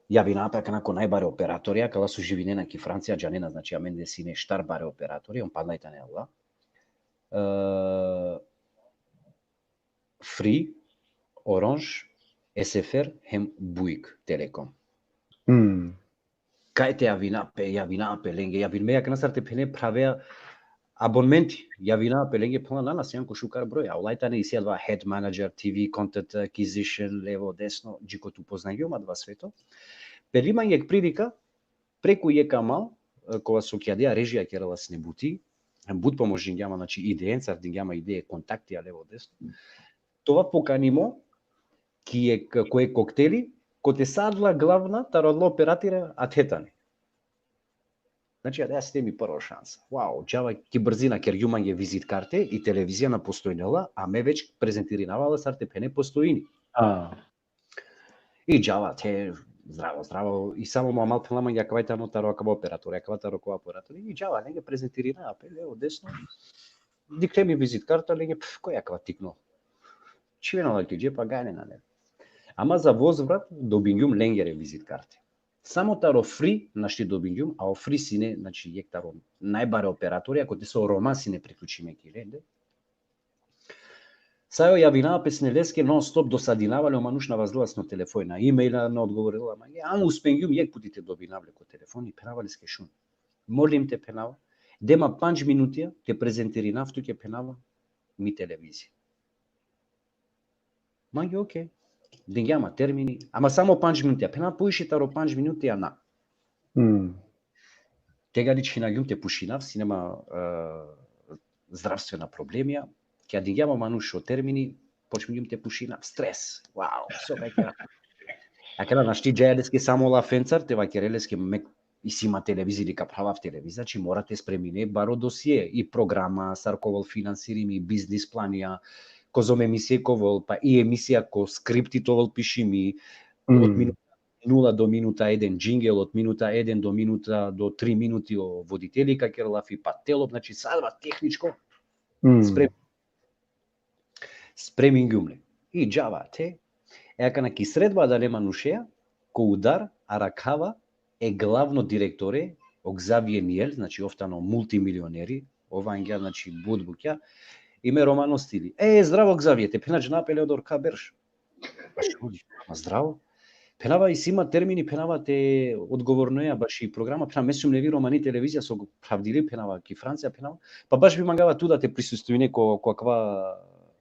Javina pe akana ko najbare operatorija, akala so živinena ki Francija, džanena, znači, amende sine štar bare operatorija, on panda i tane adala. E, Free, Orange, S F R, hem Bouygues Telecom. Mm. Kaj te javina pe, javina pe lenge, javin me akana sar te phene, phrave abonmenti, javina pe lenge, phenela na, na, sian ko šukar broja. Ola i tane, isi adava head manager, T V, content acquisition, levo, desno, dži kote upoznangjum adava sveto. Peli mange jekh prilika, preku jekh amal, e, kova so ki adaja režija kerela sine buti, hem but pomožingja ma, znači, ideencar, dingja ma idee, kontakti, a levo desno. Te ova pokanimo ki jekh, ko jekh kokteli, kote sa adala glavna taro adala operatorija athe tane. Znači, adaja sine mi prvo šansa. Wow, džava ki brzina, kergjum mange vizit karte, i televizija na postojnela, a me već prezentirinava la sar te phene postojini. A. I džava athe, zdravo, zdravo. I samo mo amal phenela mange, akava i tano taro akava operator, akava taro akava operator. I džava, lenge prezentirinava pe, levo, desno. Dikhle mi vizit karta, lenge, pf, koj akava tikno? Čhivena la ki džepa, gajne nane. Ama za vozvrat dobingjum lengere vizit karte. Samo taro Free našti dobingjum, a o Free sine, znači, jekh taro najbare operatorija, kote so Roma sine priključime ki lende. Sa joj javina pe sine leske non stop, dosadinava le, o manuš na vazdela sine o telefoni, na e-maila na odgovorela mange. Ama uspingjum jekh puti te dobinav le ko telefoni, phenava leske: Šun, molim te, phenava, de ma pandž minutija te prezentirinav tuke, phenava, mi televizija. Mange, okej. Dingja ma termini, ama samo pandž minutija. Phenava: Poviše taro pandž minutija na. Mm. Tegani čhinagjum te pušinav, sine ma, e, zdravstvena problemija. Keda dingja ma manuš o termini, počmingjum te pušinav, stres. Wow, so kaj kera. Akana našti džaja leske samo lafencar, te vakere leske: Me isi ma televizija ili ka phravav televizija, znači mora te spremine baro dosie, i programa, sar ka ovel finansirimi, biznis planija, kozom emisija ka ovel, pa i emisija ko skripti te ovel pišimi, mm, od minuta nula do minuta eden džingel, od minuta eden do minuta, do tri minuti o voditeli ka kerel lafi, pa telop, znači, sa adava tehničko, mm, sprem-, spremingjum le. I džava athe, e akana ki sredba adale manušeja, ko udar arakhava e glavno direktore, o Xavier Niel, znači, ov tano multimilioneri, ov angja, znači, but bukja, i me romano stili: E, zdravo, Xavier, te phena, džana pe le odori ka berš. Baš, ma zdravo. Phenava: Isi ma termini, phenava, te odgovornoja baši programa, phenava, me sijum nevi romani televizija so phravdili, phenava, ki Francija, phenava, pa baš bi mangava tu da te prisustujine ko, ko akava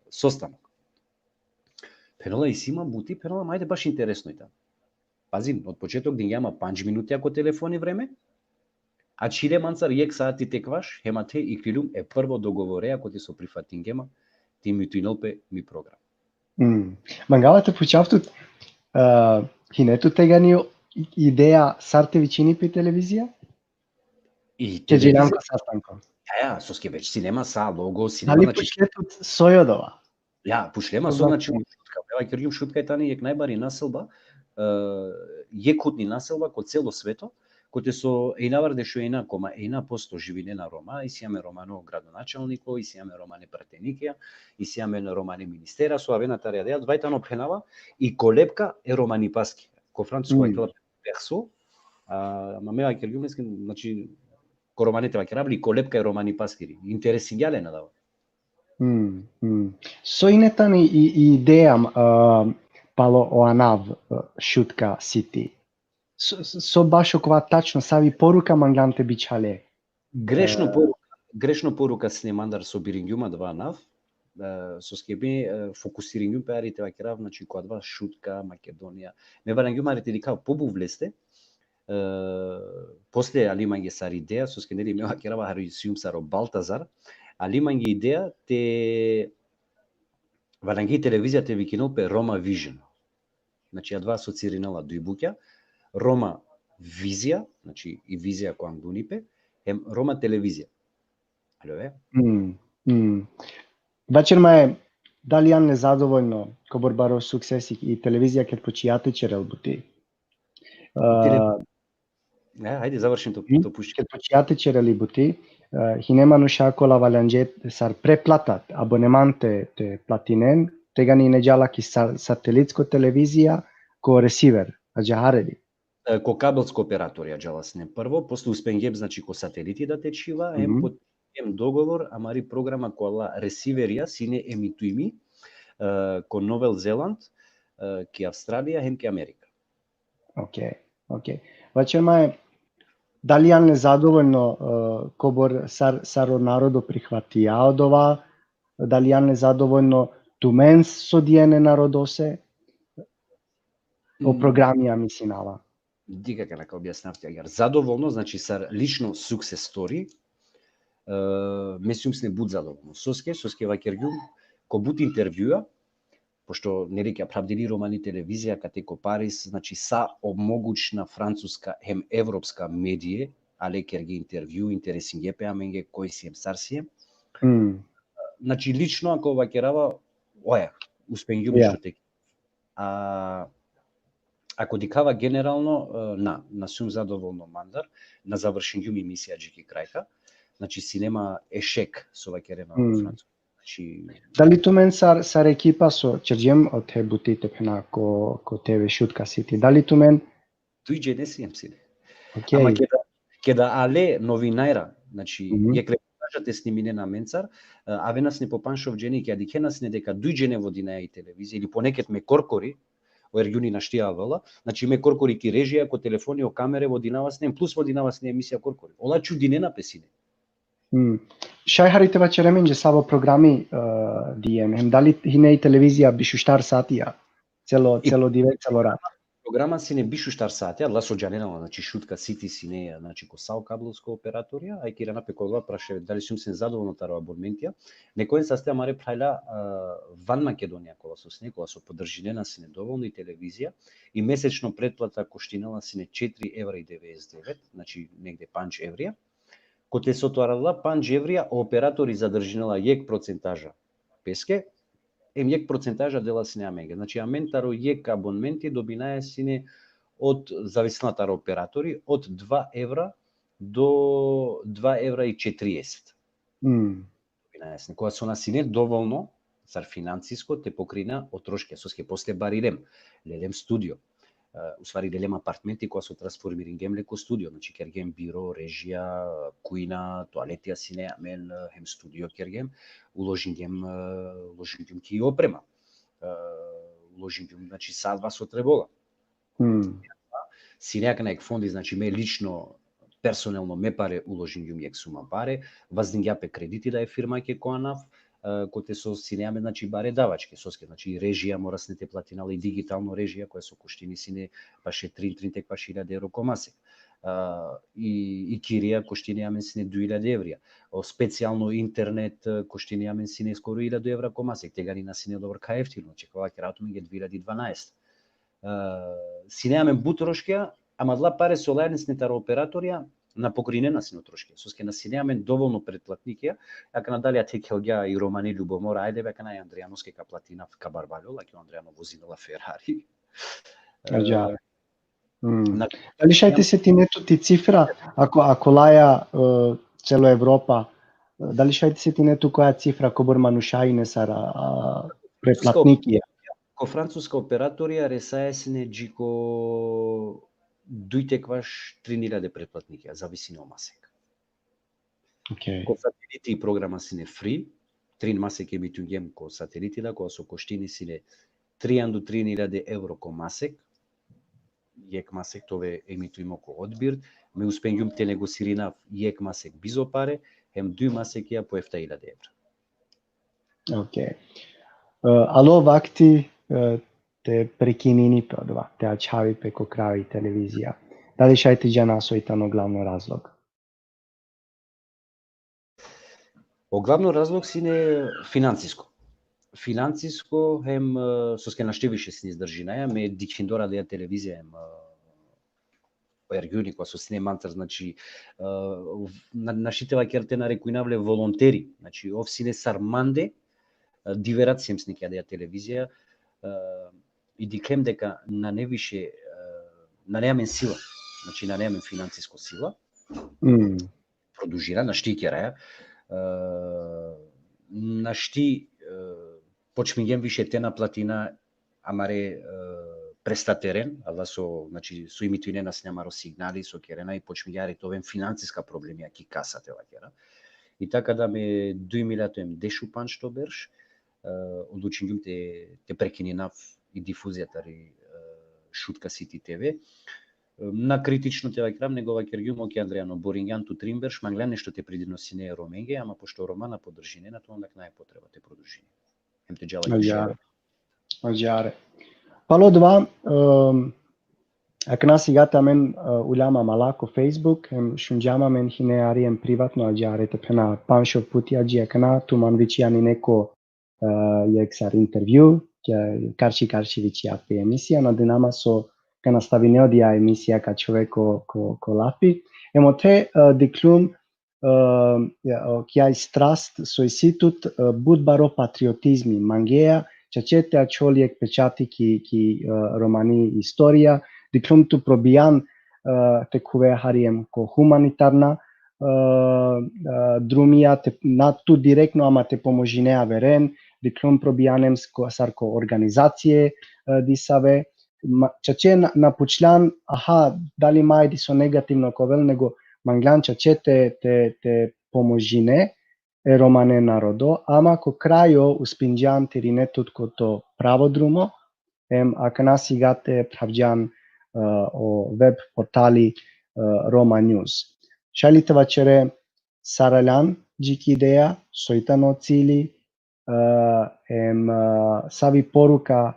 sostanok. Phenela: Isi ma buti, phenela, ma ajde, baš interesno i tano. Pazin, od početok dingja ma pandž minutija ko telefoni vreme, a čhile mancar jekh saati te ekvaš, hem athe ikliljum e prvo dogovoreja kote so prifatingje ma te imitujnel pe mi program. Mm. Mangava te pučav tut, uh, hine tut tegani ideja sar te vičini pe televizija? I Ke dželjan televizija, ko sastanko. Ja, ja, soske već si nema sa logo, si nema, Dali znači, pučle tut soj odova? Ja, pučle ma so, znači, Šutka, me vakergjum Šutka i tani jekh najbari naselba, e, jekhutni naselba ko celo sveto, kote so ejna vardeš u ejna koma ejna posto živinena Roma, isi amen romano gradonačalniko, isi amen romane pratenikija, isi amen romane ministera, so avena tari adava, adava i tano phenava, i kolepka e romanipaski. Ko francusko, mm, vakerela berceau, a, ama me vakergjum leske, znači, ko romane te vakerav, i kolepka e romanipaskiri. Interesingja len adava. Mm, mm. So ine tani i, i ideja, uh, palo o anav, uh, Šutka City? So, so bašo kova tačno, savi poruka manglan te bičhale? Grešno E. Poruka, grešno poruka sine mandar so biringjum adava anav, e, soske me, e, fokusiringjum pe hari te vakerav, znači, ko adava Šutka, Makedonija. Me varangjum hari te dikhav pobuv leste, e, posle ali mange sar ideja, soske neli me vakerava hari sijum sar o Baltazar, ali mange ideja te varangi televizija te vikinel pe Roma Vision. Znači, adava asocirinela duj bukja, Roma Vizija, znači, i vizija ko anglunipe, hem Roma Televizija. Alo, e? Mm, mm. Vaćer ma e, dali jan nezadovoljno kobor baro suksesi i televizija ked počija te ćerel buti? Tele- A, E, hajde, završim to, Mhm. to pušće. Ked počija te ćerel i buti, e, hine manuša kola valjanđe sar preplata, aboneman te, te platinen, tegani ine džala ki sa-, satelitsko televizija, ko receiver, adžahar li? E, ko kabelsko operatorija džala sine prvo, posle uspengjem, znači, ko sateliti da te čhiva, em Mhm. potpišingjem dogovor, amari programa kola receiverija sine emitujmi, e, ko Novel Zeland, e, ki Avstralija, hem ki Amerika. Ok, ok. Vaćer ma e, dali jan nezadovoljno, e, kobor sar, sar o narodo prihvatija odova, dali jan nezadovoljno tumen so dijene narodose, o Mm. programija misinava. Dikh akana ka objasnav ti agjaar. Zadovoljno, znači, sar lično success story, e, me sijum sine but zadovoljno. Soske, soske vakergjum, ko but intervjua, pošto neli ka pravdili romani televizija, kate ko Paris, znači, sa o mogućna francuska hem evropska medije, ale kerge intervju, interesingje pe amenge, koj siem, sar siem. Mm. Znači, lično, ako vakerava, oja, uspengjum Ja. što te. A, ako dikhava generalno, e, na, na sijum zadovoljno mandar, na završingjum i misija dži ki krajka, znači, sine ma ešek, so vakerena Mm. u Francuska. Znači, Dali tumen sar, sar ekipa so ćerđem o te buti te phena ko, ko T V Šutka City? Dali tumen? Duj džene siem sine. Ok. Ama keda, keda ale novinajra, znači, Mhm. jekh reportaža te sniminen amencar, e, avena sine po panč-šov džene, keda dikhena sine deka duj džene vodinaja i televizija, ili poneked me korkori, o Ergjuni našti avela, znači, me korkori ki režija, ko telefoni, o kamere vodinava sine, plus vodinava sine emisija korkori. Ola čudinena pe sine. Mm. Šaj hari te vaćere amenđe savo programi, e, dijen, hem dali hine i televizija biš u štar satija, celo, I- celo dive, celo rat? Programa sine biš u štar satija, adala so džanena, znači, Šutka City sine, znači, ko sa o kablovsko operatorija, a i ka irana pe ko odova prašanje, dali sijum sine zadovoljno taro abonementija, nekojen saste amare phralja, e, van Makedonija, kola so sine, kola so podržinena sine dovoljno i televizija, i mesečno pretplata koštinela sine četiri evra i devedeset devet, znači, negde panč evrija. Kote so taro adala panč evrija, o operatori zadržinela jekh procentaža peske, em jekh procentaža dela sine amenge. Znači, amen taro jekh abonementi dobinaja sine od, zavisno taro operatori, od dva evra do dva evra i četirieset. Mm. Dobinaja sine. Kola so na sine dovoljno, sar finansisko, te pokrina o troške, soske posle barilem, lelem studio. E, u stvari, lelem apartmenti, kola so transformiringjem le ko studio, znači, kergjem biro, režija, kujna, toaletija sine amen, e, hem studio kergjem, uložingjem, e, uložingjem ki oprema. E, uložingjem, znači, sa adava so trebola. Mm. Sine akana jekh fondi, znači, me lično, personalno, me pare uložingjum jekh suma pare, vazdingja pe krediti da e firmake ko anav, e, kote so sine amen, znači, bare davačke, soske, znači, i režija mora sine te platinela, i digitalno režija, koja so koštini sine paše trin, trin tek paše iljade evro ko masek. A, i, i kirija koštini amen sine duj iljade evrija. O specijalno internet, e, koštini amen sine skoro iljadu evra ko masek, tegani na sine dobar ka eftino, čekova kerat mange dve iljadi dvanaest. E, sine amen but troškija, ama adala pare so laja sine taro operatorija, na pokrinena sine o troškija. Soske na sine amen dovolno pretplatnikija, akana dali ate kelgja i romani ljubomora, ajde be, akana i Andrijanoske ka platina ka barbaljo, laki o Andrijano vozinela Ferrari. E, Ađa. Mm. Na- Dali šaj te setine tu ti cifra, ako, ako laja, e, celo Evropa, e, dali šaj te setine tu koja cifra kobor manuša ine sar, a, pretplatnikija? Ko francuska operatorija resaja sine dži ko duj te kvaš trin iljade pretplatnikija, zavisini o masek. Okej. Ko sateliti i programa sine free, trin masek emitujgjem ko sateliti, da, kova so koštini sine trianda trin iljade evro ko masek, jekh masek te ove emitujmo ko Odbir, me uspengjum te negosirinav jekh masek bizo pare, hem duj masekija po efta iljade evra. Okej. E, alo vakti, e, te prekinini pe odova, te ačhavi pe ko kraj i televizija. Dali šaj te džana soj tano glavno razlog? O glavno razlog sine finansisko. Finansisko hem, e, soske našti više sine izdržinaja, me dikhindor adaja televizija hem, e, o ergjuni kova so sine mancar, znači, e, na, našti te vakerav te narekujnav le volonteri, znači, ov sine sar mande, e, diverat siem sine ki adaja televizija, e, i dikhlem deka nane više, e, nane amen sila, znači, nane amen finansisko sila, Mm. produžina, našti keraja. E, našti, e, počmingjem više te naplatina amare, e, prestateren, adala so, znači, so emitujnena sine amaro signali, so kerena, i počmingja hari te oven finansiska problemija ki kasa, te vakera. I taka da me duj miljato hem dešupandžto berš, e, odlučingjum te, te prekininav i difuzija tari, e, Šutka City T V. E, na kritično te vakerav, nego vakergjum, okej, Andrijano, boringjan tu trin berš, manglan nešto te pridonosine e Romenge, ama pošto Roma na podržinena, to onda nane potreba te produžini. Hem te džala ki Ađahar. Ađahar. Palo odova, em, akana sigate amen, e, uljam amala ko Facebook, hem šungjam amen hine hari hem privatno ađahar te phena panč-šov puti ađi akana, tu man vičinjan ine ko, e, jekh sar intervju, ke karši karši vičinja pe emisija, nadinama so ka nastavine odija emisija ka čhove ko, ko, ko lafi. Hem ote, e, dikhlum, e, ja, o, kija i strast so isi tut, e, but baro patriotizmi mangea, čače te ačhol jekh pečati ki, ki, e, romani istorija, dikhlum tu probijan, e, te khuve hari hem ko humanitarna, e, e, drumija, te, na tu direktno, ama te pomožine averen, dikhlum probijan hem ko, sar ko organizacije, e, disave, ma, čače na, na pučljan, aha, dali ma diso negativno ka ovel, nego manglan čače te, te, te pomožine e romane narodo, ama ko krajo uspingjan te irine tut ko to pravo drumo, hem akana sigate phravgjan, e, o web portali, e, Roma News. Šaj li te vaćere sar aljan dži ki ideja, soj tano cili, e, hem, e, savi poruka,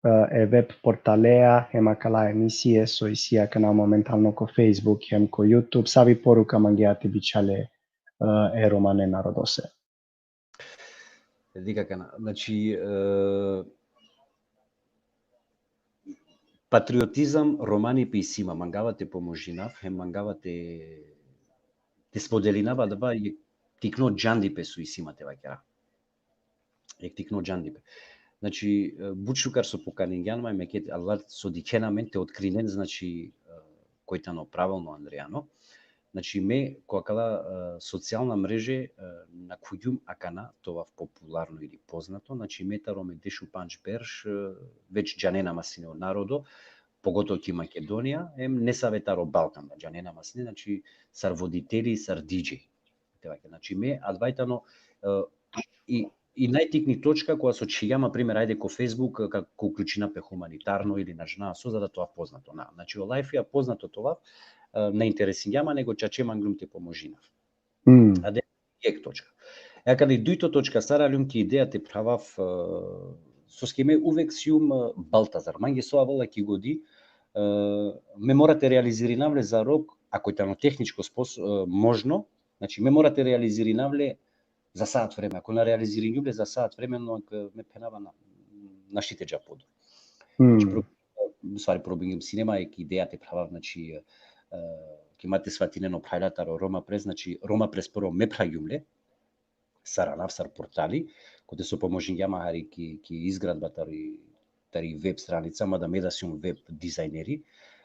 e, e web portalea, hem akala emisije so isi akana momentalno ko Facebook, hem ko YouTube, savi poruka mangea te bičhale, e, e romane narodose. Dikh akana, znači, e, patriotizam romani pe isi ma, mangava te pomožinav, hem mangava te, te spodelinav adava jekh tikno džandipe so isi ma, te vakera. Jekh tikno džandipe. Znači, e, but šukar so pokaningjan ma, me ked Allah so dikhena amen te otkrinen, znači, e, koj tano pravilno Andrijano. Znači, me ko akala, e, socijalna mreže, e, nakhugjum akana te ovav popularno ili poznato, znači, me taro me dešupandž berš, e, već džanena ma sine o narodo, pogotovo ki Makedonija, hem nesave taro Balkan, da, džanena ma sine, znači, sar voditeli, sar D J. Te vakera, znači, me adava tano, e, i, i najtikni točka kova so čhivgjam, na primer, ajde, ko Facebook, ka, ka uključina pe humanitarno ili na džanav so, za da te ovav poznato. Na, znači, o lajfija poznato te ovav, e, na interesingja ma, nego čače manglum te pomožinav. Mm. Ade, jekh točka. E, akana i dujto točka, sar aljum ki ideja te phravav, e, soske me uvek sijum, e, Baltazar. Mange so avela ki godi, me mora te realizirinav le za rok, ako tano tehničko spos-, e, možno, znači, me mora te realizirinav le za sat vreme. Ako na realiziringjum le za sat vreme, no, e, me phenava na, našti te dža podur. Znači, pro-, u stvari, probingjum, sine ma jekh ideja te phravav, znači, e, ki ma te svatinen o phralja taro Roma Press, znači, Roma Press prvo me phragjum le, sar anav, sar portali, kote so pomožingja ma hari ki, ki izgradba tari, tari web stranica, mada me da sijum web dizajneri,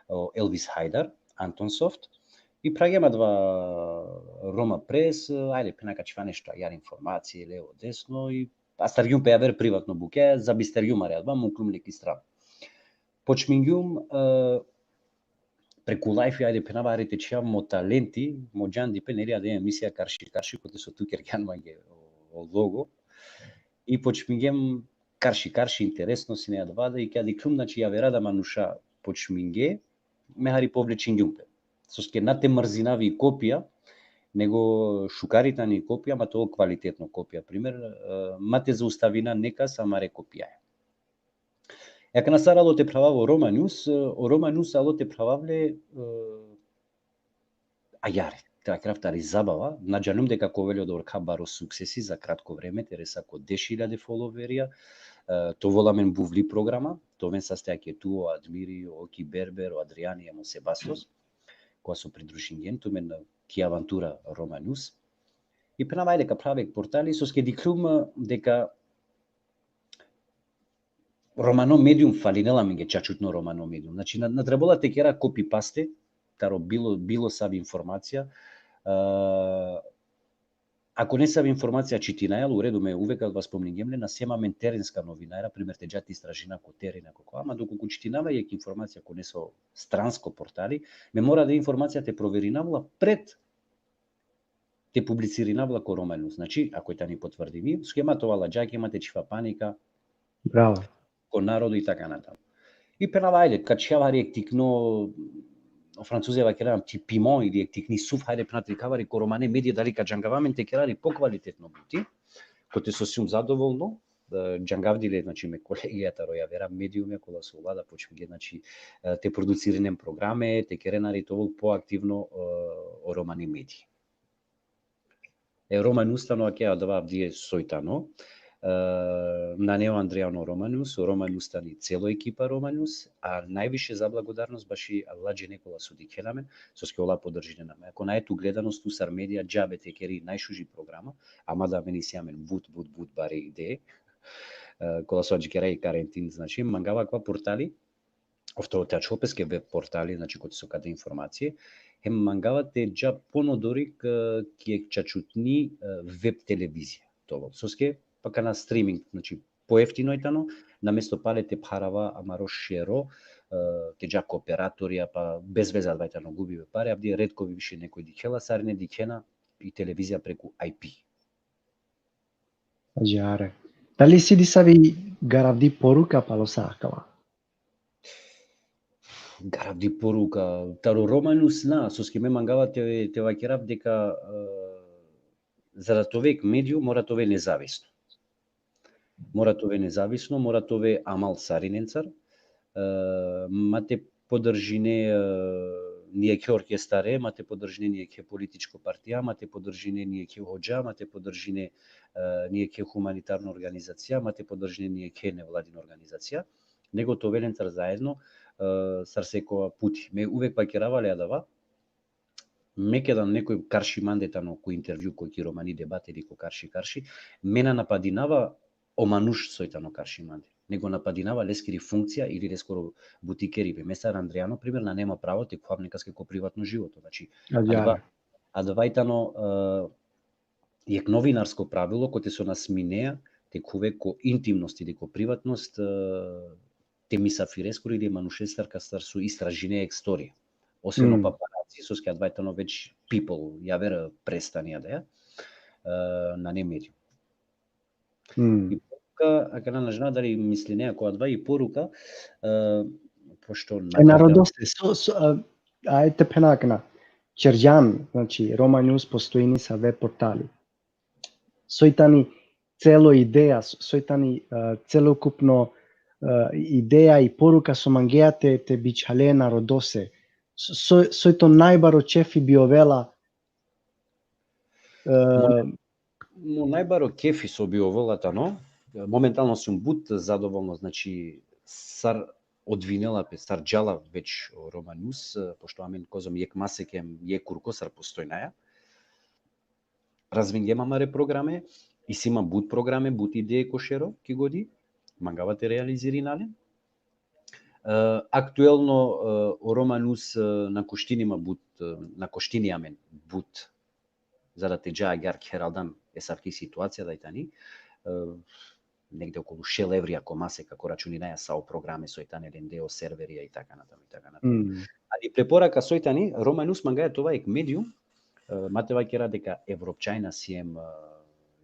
o Elvis Hajdar, Antonsoft, i phragjum adava Roma Press, ajde, phena ka čhiva nešto ajar informacije, levo, desno, i astargjum pe javer privatno bukja, zabistergjum hari adava, muklum le ki strana. Počmingjum, e, preku lajfi, ajde phenava, hari te čhivav mo talenti, mo džandipe, neli, adaja emisija Karši Karši, kote so tu kergjan mange o, o logo. I počmingjem Karši Karši, interesno sine adava da, i keda dikhlum, znači, javera da manuša počminge, me hari povlečingjum pe. Soske na te mrzinav i kopija, nego šukar i tani kopija, ma te ol kvalitetno kopija. Primer, e, ma te zaustavina nekas amare kopijaja. E akana sar alo te phravav o Roma News, e, o Roma News alo te phravav le, e, ajar, te vakerav tari zabava, na džanum deka ka ovel odobor kha baro suksesi za kratko vreme, te resa ko deš iljade followerja, e, te ovel amen buvli programa, te oven saste ake tu, o Admiri, o Oki Berber, o Adriani, em o Sebastos, kola so pridružingjen tumen ki avantura Roma News. I phenava, ajde, ka phrav jekh portali, soske dikhlum, e, deka romano medium falinela amenge, čačutno romano medium. Znači, na, na trebela te kera copy-paste taro bilo, bilo savi informacija. E, ako nesavi informacija čitinaja, u redu, me uvek adava spomningjem le, na siem amen terenska novinara, primer te dža te istražina ko teren, ako kova, ama dokolku čitinava jekh informacija ko neso stransko portali, me mora da informacija te proverinav la pred te publicirinav la ko Roma News. Znači, ako i tani potvrdimi, soske ma te ova ladžake, ma te čhiva panika. Bravo. Ko narodo i taka natamu. I phenava, ajde, ka čhijava hari jekh tikno, o Francuze vakerena, ti piment, ili jekh tikni suf, hajde, phena te dikhav hari ko romane medije, dali ka džangava amen te kera hari pokvalitetno buti, kote so sijum zadovolno, e, džangavdi le, znači, me kolegija taro javera mediumja, kola so ola da počmingje, znači, e, te producirinen programe, te keren hari te ovel poaktivno, e, o romani medije. E, Roma News tano ake, adava avdive soj tano. E, nane o Andrijano Roma News, o Roma News tani celo ekipa Roma News, a najviše zablagodarnost baši ladžene kola so dikhena amen, soske ola podržinena amen. Ako nae tu gledanost, tu sar medija džabe te keri najšuži programa, ama da amen isi amen but, but, but bare ideje. E, kola so adžikera i karantin, znači, mangava akava portali, ov te ačhol peske web portali, znači, kote so ka de informacije, hem mangava te dža ponodori k-, ki jekh čačutni, e, web televizija. Te ovel. Soske, pa kana streaming, znači, poeftino i tano, namesto pale te pharava amaro šero, e, te dža ko operatorja, pa bez veze, adava i tano gubibe pare, avdive retko više nekoj dikhela, sarine dikhena i televizija preku I P. Ađahar e. Dali isi disavi garavdi poruka palo sa akava? Garavdi poruka, taro Roma News na, soske me mangava te, te vakerav deka, e, za da te ove jekh medium, mora te ove nezavisno. Mora te ove nezavisno, mora te ove amal sarinencar. E, ma te podržine, e, nijekhe orkestare, ma te podržine nijekhe političko partija, ma te podržine nijekhe hodža, ma te podržine, e, nijekhe humanitarno organizacija, ma te podržine nijekhe nevladino organizacija, nego te ove lencar zaedno, e, sar sekova puti. Me uvek vakerava le adava, me keda nekoj karši mande tano ko intervju, ko ki romani debate ili ko Karši Karši, me na napadinava o manuš soj tano karši mande, nego napadinava leskiri funkcija ili leskoro buti keribe. Me sar Andrijano, primer, nane ma pravo te khuvav nekaske ko privatno životo. Znači, ađahar, adava, adava i tano, e, jekh novinarsko pravilo, kote so na sminea te khuve ko intimnost ili ko privatnost, e, te misafireskoro ili manušestar kastar so istražinea jekh storija. Osven o paparaci, soske adava i tano već people, javer prestani adaja, e, nane medium. Mm. I poruka, akana na džanav dali mislinea ko adava i poruka, e, pošto... E, narodoste, so, so, e, ajde te phena akana. Ćerđan, znači, Roma News postojini sa web portali. Soj tani celo ideja, s-, soj tani, e, celokupno, ideja i poruka so mangea te, te bičhale narodose. So, so, soj to najbaro čefi bi ovela? E, Mo najbaro kefi so bi ovela tano, momentalno sum but zadovolno, znači, sar odvinela pe, sar džala već o Roma News, pošto amen kozom jek masek hem jek kurko sar postojnaja. Razvingjem amare programe, isi ma but programe, but ideje ko šero, ki godi, mangava te realizirina len. E, aktuelno, e, o Roma News, e, na koštini ma but, e, na koštini amen but, za da te dža agjaar herhaldan esavki situacija da i tani, e, negde okolu šel evrija ko masek, ako računinaja sa o programe soj tane lende, o serverija i taka natam, i taka natam. Mm. Ali preporaka soj tani, Roma News mangaja te ova jek medium, e, ma te vakera deka evropčanja siem, e,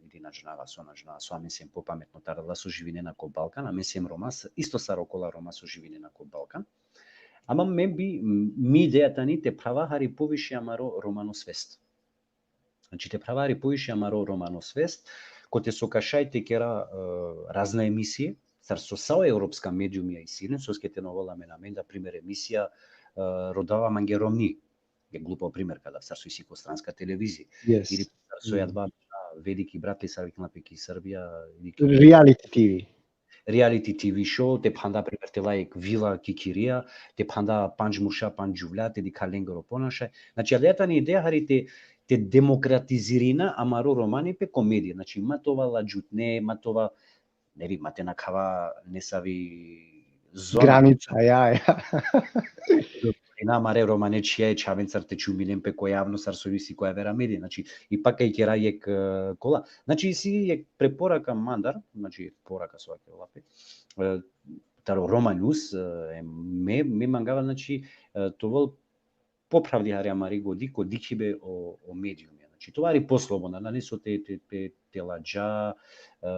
ili na džanava so, na džanava so, amen siem popametno taro adala so živinena ko Balkan, amen siem Roma, s-, isto sar okola Roma so živinena ko Balkan. Ama me bi, m-, mi ideja tani te prava hari poviše amaro romano svest. Znači, te prava hari poviše amaro romano svest, kote so ka šaj te kera, e, razna emisije, sar so sa o evropska mediumija isi len, soske te na ovel amen, amen da primer emisija, e, Rodava mange romni, e glupo primer ka dav, sar so isi ko stranska televizija. Yes. Ili sar so, mm, adava Veliki brat li sar vikna pe ki Srbija, ili ki... Reality T V. Reality T V show, te phanda primer te la jek vila ki kirija, te phanda pandž murša, pandž džuvlja, te dikha lengoro ponašaj. Znači, adaja tani ideja hari te, te demokratizirina amaro romanipe ko medija. Znači, ma te ova ladžutne, ma te ova, ne vi, ma te nakhava nesavi zona. Granica, ja, ja. Na amare romane čhija e čhavencar te čuminen pe ko javno sar so isi ko avera medija. Znači, ipak ka ikera jek, e, kola. Znači, isi jek preporaka mandar, znači, poraka so akela pe, e, taro Roma News, e, me, me mangava, znači, e, te ovel popravdi hari amari godi ko dikhibe o, o mediumija. Znači, te ova hari poslobodna, nane so te, te, te, te ladža, e,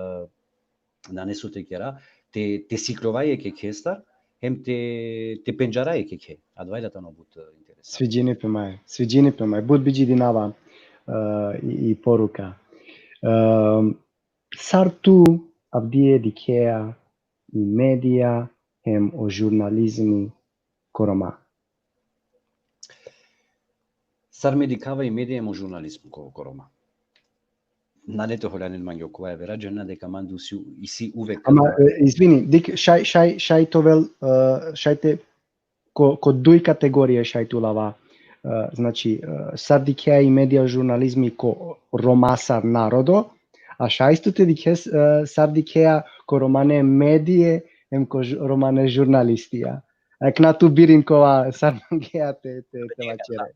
nane so te kera, te, te sikljova jekhekhestar, hem te, te pendžara jekhe. Adava i da tano but, e, interesantno. Sviđini pe maj, sviđini pe maj. But bi džidinava, e, i, i poruka. E, sar tu avdive dikhea i medija hem o žurnalizmi ko Roma? Sar me dikhava i medija hem o žurnalizmo ko, ko Roma? Nane te holjanen mange okola avera, džanena deka mande isi, isi uvek... Ama, e, izvini, dik, šaj, šaj, šaj te ovel, e, šaj te, ko, ko duj kategorije šaj te ulava, e, znači, e, sar dikhea i medija, žurnalizmi ko Roma sar narodo, a šaj isto te dikhe, e, sar dikhea ko romane medije, hem ko ž-, romane žurnalistija. Akana tu birin kova sar mangea te, te, te vaćere.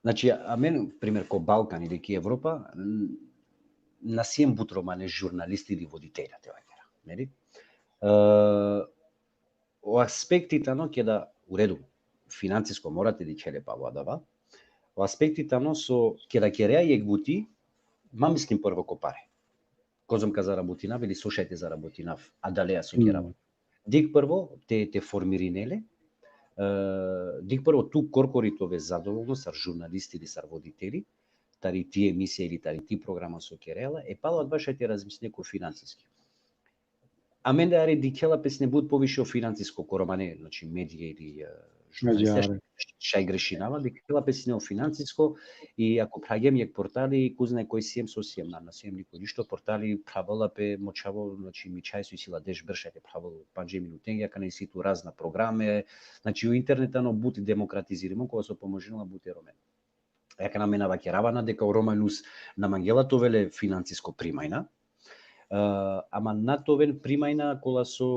Znači, amen, primer, ko Balkan ili ki Evropa, n-, na siem but romane žurnalisti ili voditelja, te vakera, neli? E, o aspekti tano keda, u redu, finansisko mora te dikhe le palo adava, o aspekti tano so keda kerea jek buti, ma mislim prvo ko pare. Kozom ka zarabotinav ili so šaj te zarabotinav adalea so kerava. Mm. Dik prvo te, te formirine le, e, dik prvo tu korkori te ove zadovolno sar žurnalisti ili sar voditeli, tari ti emisija ili tari ti programa so kerela, e palo adava šaj te razmisline ko finansiski. Amen da hari dikhela pe sine but poviše o finansisko ko romane, znači, medije ili, e, žurnalistija, šaj grešinava, dikhela pe sine o finansisko, i ako phravgjem jek portali, ko zna koj siem, so siem, na, na siem nikoj ništo, portali phravela pe mo čhavo, znači, mi čhaj so isi la deš berš, šaj te phravel pandže minutenge, akana isi tu razna programe, znači, o internet tano but demokratizirimo, kova so pomožinela but e Romen. Akana me na vakerava na deka o Roma News na mangela te ovel le finansisko primanja, e, ama na te oven primanja kola so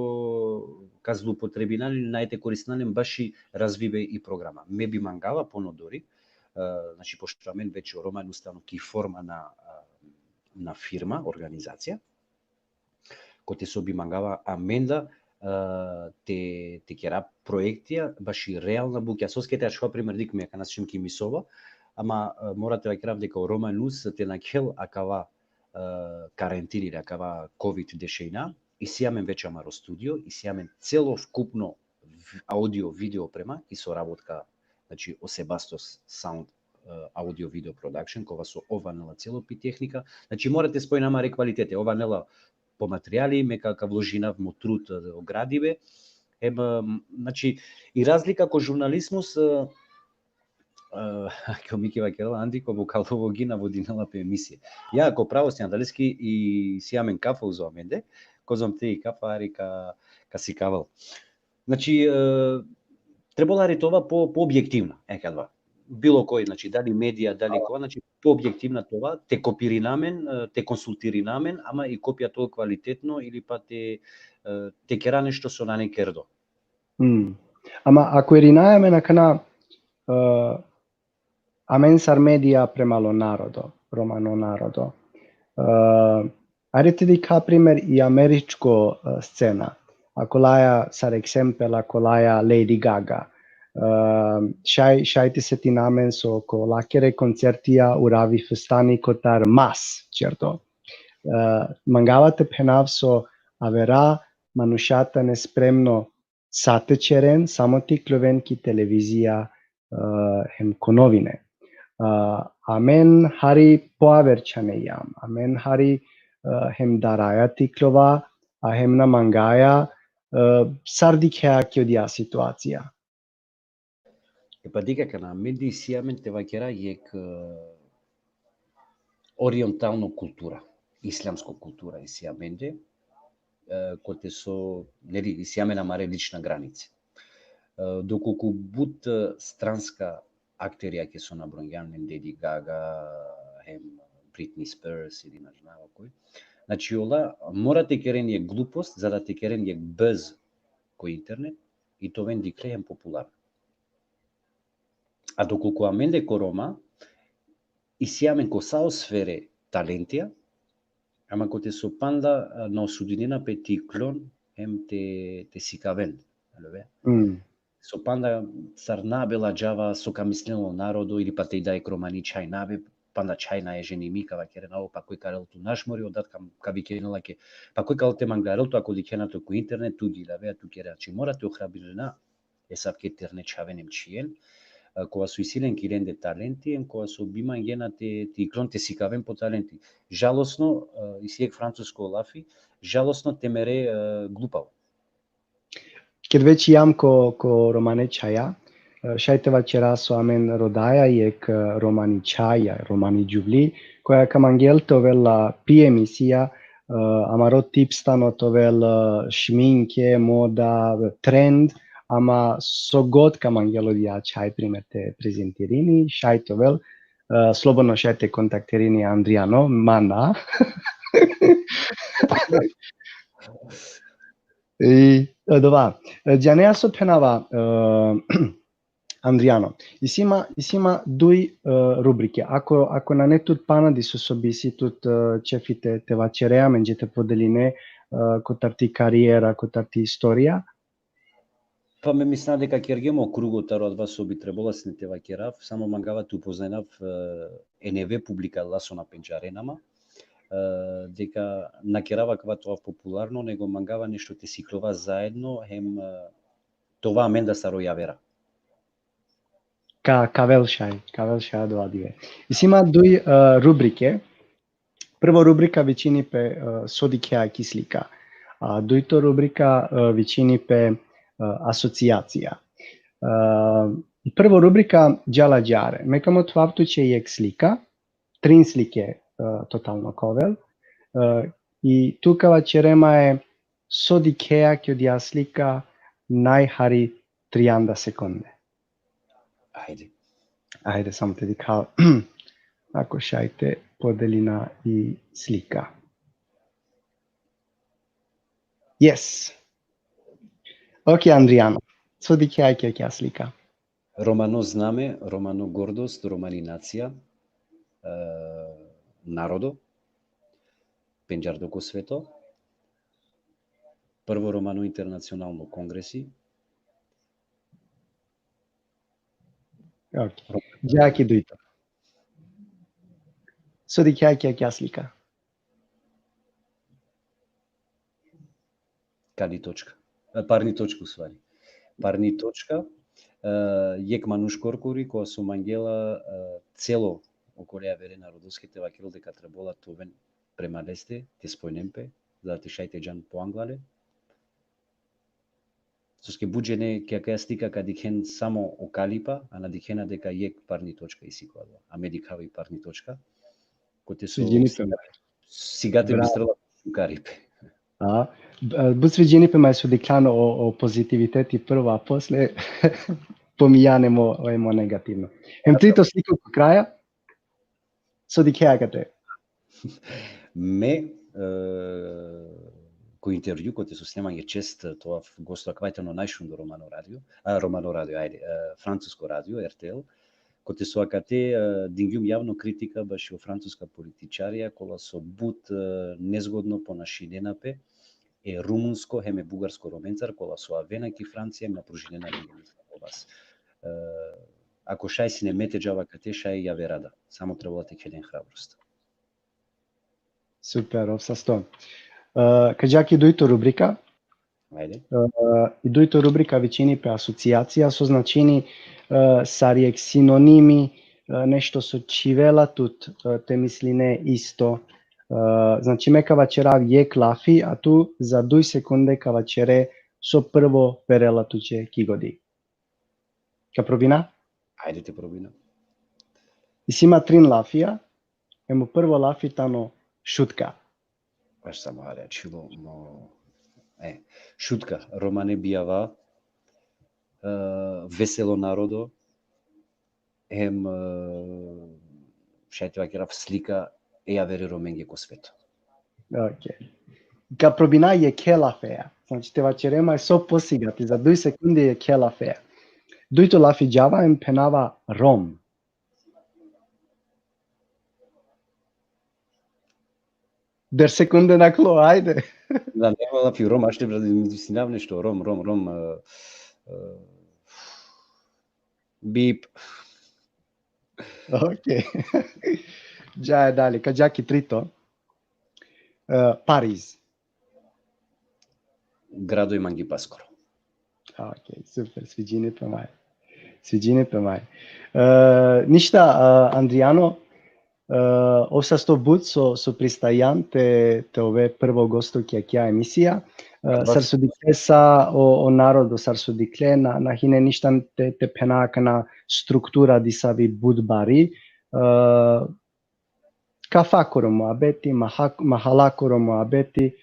ka zloupotrebina len, nane te koristina len baši razvibe i programa. Me bi mangava ponodori, e, znači, pošto amen već o Roma News tano ki forma na, e, na firma, organizacija, kote so bi mangava amen da, e, te, te kera proektija baši realna bukja. Soske te ačhova primer dik me, akana sijum ki Misova, ama, e, mora te vakerav deka o Roma News te nakhel akava, e, karantina ili akava kovid dešeina, isi amen već amaro studio, isi amen celokupno v-, audio, video oprema, ki sorabotka, znači, o Sebastos Sound, e, Audio Video Production, kova so ov anela celo pi tehnika. Znači, mora te spojina amare kvalitete. Ov anela po materiali, me ka, ka vložinav mo trud, e, o gradibe. Em, e, znači, i razlika ko žurnalizmus, e, e, ke o Miki vakerela, Andi, ko vokalo vogi na vodinela pe emisija. Ja, ko pravo si, adaleske i si amen kafa uzo amende, kozom te i kafa hari ka, ka sikavel. Znači, e, trebela hari te ova po, po objektivna, e, kadava. Bilo koj, znači, dali medija, dali kova, znači, po objektivna te ova, te kopirina amen, e, te konsultirina amen, ama i kopija te ol kvalitetno ili pa te, e, te kera nešto so nane kerdo. Mm. Ama ako irinaja amen akana, e, amen sar medija prema lo narodo, romano narodo. E, ajde te dikha primer i američko, e, scena. Ako laja sar eksempel, ako laja Lady Gaga. E, šaj, šaj te setina amen so ko lakere koncertija uravi festani kotar mas, čerto. E, mangava te phenav so avera manuša tane spremno sa te čeren, samo te ikloven ki televizija, e, hem ko novine. E, amen hari poaver čhane ijam, amen hari, e, hem daraja te iklova, a hem na mangaja, e, sar dikhea ki odija situacija. E pa dikh akana, amende isi amende, te vakera, jekh, e, orientalno kultura, islamsko kultura isi amende, e, kote so, neli, isi amen amare lična granice. E, dokolku but, e, stranska akterija ke so nabrongjan, Lady Gaga, hem Britney Spears ili na džanava koj. Znači, ola mora te keren jekh glupost, za da te keren jekh buzz ko internet, i te oven dikhle hem popularna. A dokolku amende ko Roma, isi amen ko sa o sfere talentija, ama kote so panda, e, na osudinena pe te iklon hem te, te sikaven. Alo, be? Mm. So panda sar na be ladžava so ka mislinel o narodo, ili pa te i da jekh romani čhaj, na be, panda čhaj nae ženimi, ka vakerena, o, pa koj ka lel tu, naš mori, o dad ka, ka vikinel lake, pa koj ka lel te mangarel tu, ako dikhena tu ko internet, tu gilave, tu kere. Znači, mora te ohrabrina esavke terne čhaven hem čhijen, e, kova so isi len ki lende talenti, hem kova so bi mangena te, te iklon te sikaven po talenti. Žalosno, e, isi jekh francusko lafi, žalosno te mere, e, glupavo. Ked već ijam ko, ko romane čhaja, e, šaj te vaćera so amen rodaja jekh, e, romani čhaja, romani džuvli, koja ka mangel te ovel la pi emisija, e, amaro tips tano te ovel, e, šminke, moda, trend, ama so god ka mangel odija čhaj primer te prezentirini, šaj te ovel, e, slobodno šaj te kontaktirini Andrijano, ma na. I, e, dova, e, džanea so phenava, e, Andrijano, isi ma, isi ma duj, e, rubrike. Ako, ako nane tut pana diso so bi isi tut, e, čefi te, te vaćere amenđe, te podeline, e, kotar ti karijera, kotar ti istorija. Pa me mislinav deka kergjem o krugo taro adava so bi trebela sine te vakerav, samo mangava te upoznajnav, e, e neve publika la so na pendžarena ma, e, deka na kerava kava te ova popularno, nego mangava nešto te siklova zaedno, hem, e, te ova amen da sar o javera. Ka, ka avel šaj, ka avel šaj adava dive. Isi ma duj, e, rubrike. Prvo rubrika vičini pe, e, so dikhea ki slika. A dujto rubrika, e, vičini pe, e, asocijacija. E, prvo rubrika džala džare. Me ka mothovav tuće jekh slika, trin slike, e, totalno ka ovel. E, i tu ka vaćere ma e so dikhea ki odija slika najhari trianda sekunde. Ajde. Ajde, samo te dikha ako šaj te podelina i slika. Yes. Ok, Andrijano. So dikhea ki akija slika? Romano zname, romano gordost, romani nacija, e, narodo, pendžardo ko sveto, prvo romano internacionalno kongresi. Ok. Dža ki dujto. So dikhea ki akija slika? Kali točka? E, parni točka, u stvari. Parni točka, e, jekh manuš korkori, kova so mangela, e, celo okoleja vere narodoske te vakerel deka trebela te oven prema leste, te spojnen pe, da te šaj te džan poanglale. Soske but džene ki akaja slika ka dikhen samo o kalipa, a na dikhena deka jekh parni točka isi ko adava. A me dikhava i parni točka. Kote so Sviđini pe. Sigate Bravo. Bistrela šukaripe. A, b-, but sviđini pe maj so dikhljan o, o pozitiviteti prvo, a posle pomijane mo, o, mo negativno. Hem trito slika ko kraja, so dikhea kate. Me, e, ko intervju, kote so sine mange čest, to gosto akava tano najšundo romano radio, a, romano radio, ajde, e, francusko radio, R T L, kote so akate, e, dingjum javno kritika bašo francuska političarja, kola so but, e, nezgodno ponašinena pe, e rumunsko hem e bugarsko romencar, kola so avena ki Francija, hem na pružinena lenge nikakva vas. E, ako šaj sine me te džava kate, šaj javera da. Samo trebela te kheden hrabrost. Super, ov sasto. E, ka dža ki dujto rubrika. Ajde. E, i dujto rubrika vičini pe asocijacija, so značini, e, sar jekh sinonimi, e, nešto so čhivela tut, e, te misline isto. E, znači, me ka vaćerav jekh lafi, a tu za duj sekunde ka vaćere so prvo perela tuće ki godi. Ka probina? Ajde te probina. Isi ma trin lafija, hem o prvo lafi tano Šutka. Baš samo are, ačhilo mo, e, Šutka, romane bijava, e, veselo narodo, hem, e, šaj te vakerav slika e javere Romenge ko sveto. Okej. Ka probina jekhe lafeja. Znači, te vaćere ma so posigati, za duj sekundi jekhe lafeja. Dujto lafi džava hem phenava Rom. Deset sekunde naklo, ajde. Da, nema lafi Rom, ašte, brate, mi sinav nešto, Rom, Rom, Rom, e, e, bip. Okej. Džaja dalje, ka dža ki trito. E, Pariz. Grado i mangipaskoro. Okej, super, sviđini pe maj. Sviđini pe maj. E, ništa, e, Andrijano, e, ov sasto but so, so pristajan te, te ove prvo gosto ki akija emisija. E, sar so dikhle sa o, o narodo, sar so dikhle, na, na hine ništa te, te phena akana struktura disavi but bari. E, kafa koro muabeti, maha-, mahala koro muabeti, e,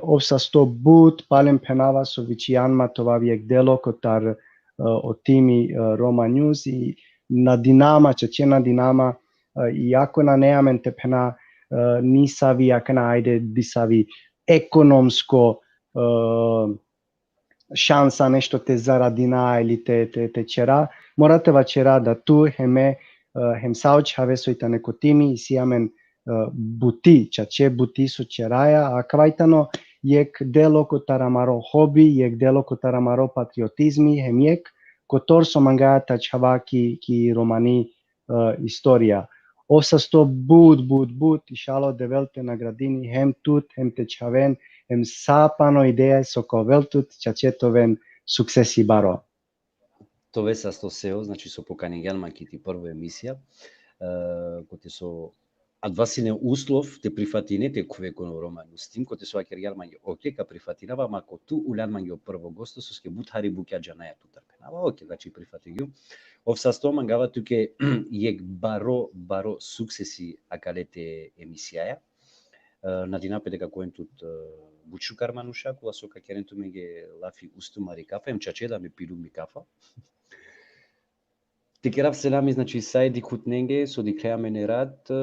ov sasto but, palem phenava so vičijan ma te ovav jekh delo kotar, e, o timi, e, Roma News i nadinama, čače nadinama, e, iako nane amen te phena, e, nisavi akana ajde disavi ekonomsko, e, šansa nešto te zaradina ili te, te, te ćera, mora te vaćera da tu hem me, e, hem sa o čhave soj tane ko timi, isi amen, e, buti, čače buti so ćeraja, a akava i tano jekh delo kotar amaro hobi, jekh delo kotar amaro patriotizmi, hem jekh kotor so mangaja te ačhava ki, ki romani, e, istorija. Ov sasto but, but, but, išalo Devel te nagradini hem tut, hem te čhaven, hem sa pana ideja so ka ovel tut, čače te oven suksesi baro. Te ove sasto Seo, znači so pokaningjan ma ki ti prvo emisija, e, kote so adava sine uslov te prifatine te khuve ko Roma News tim, kote so vakergjan mange, okej, ka prifatinava, ama ako tu uljan mange o prvo gosto, soske but hari bukja džanaja tutar. Phenava, okej, znači prifatingjum. Ov sasto, mangava tuke jekh baro, baro suksesi akale te emisijaja. E, nadina pe deka ka oven tut, e, but šukar manuša, kola so ka keren tumenge lafi ustumari kafa, hem čače da me pilum mi kafa. Te kerav selami, znači, sa e dikhutnenge so dikhle amen e rat, e,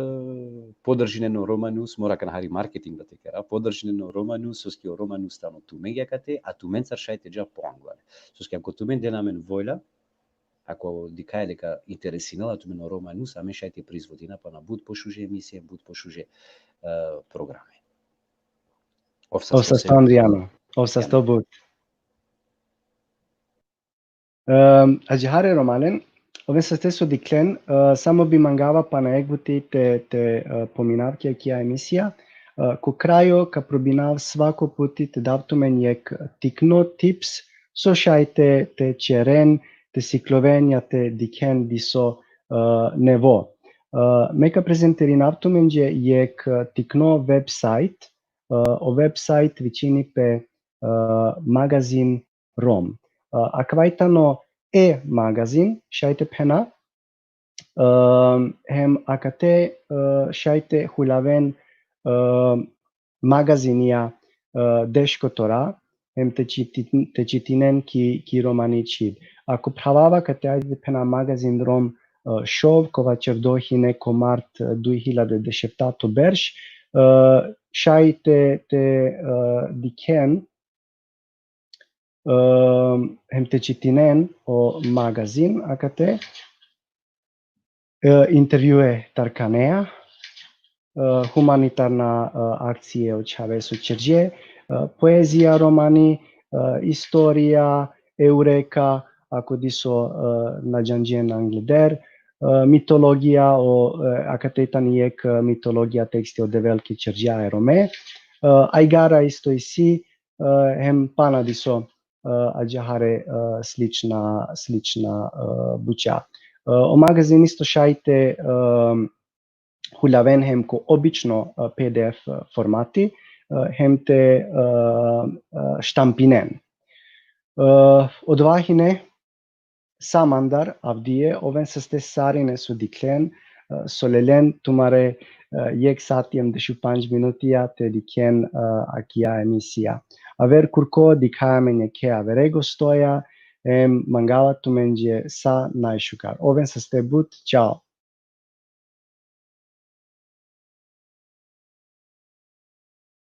podržinen o Roma News, mora akana hari marketing da te kerav, podržinen o Roma News, soske o Roma News tano tumenge akate, a tumencar šaj te dža poanglale. Soske ako tumen dena amen volja, ako dikhaja deka interesinela tumen o Roma News, amen šaj te proizvodina pana but pošuže emisije, but pošuže, e, programe. Ov sasto, Andrijano. Ov sasto but. Em, ađahare romalen, oven saste so dikhlen, e, samo bi mangava pana jekh buti te, te, e, pominav ki akija emisija. E, ko krajo ka probinav svako puti te dav tumen jekh tikno tips, so šaj te, te ćeren, te sikloven ja te dikhen diso, e, nevo. E, me ka prezentirinav tumenđe jekh, e, tikno website, o website vičini pe, e, Magazin Rom. E, akava i tano e-magazin, šaj te phena, e, hem akate, e, šaj te huljaven, e, magazinija, e, deš kotora, hem te čiti-, te čitinen ki, ki romani čhib. Ako phravava kate, ajde te phena, Magazin Rom, e, šov, kova čerdo hine ko mart, e, duj hiljade dešeftato berš, e, šaj te, te, e, dikhen, e, hem te čitinen o magazin akate, e, intervjue tari kanea, e, humanitarna, e, akcije o čhave so čerđe, e, poezija romani, e, istorija, eureka, ako diso, e, na džanđen angleder, e, mitologija, o, e, akate tani jekh, e, mitologija teksti o Devel ki čerđa e Rome, e, ajgara isto isi, e, hem pana diso, e, ađahare, e, slična, slična, e, buća. E, o magazin isto šaj te, e, huljaven hem ko obično, e, P D F formati, e, hem te, e, e, štampinen. E, odova hine sa mandar avdive, oven saste sarine so dikhlen, e, so lelen tumare, e, jekh sati hem dešupandž minutija te dikhen, e, akija emisija. Aver kurko dikhaja amen jekhe avere gostoja, hem mangava tumenđe sa najšukar. Oven saste but, čao.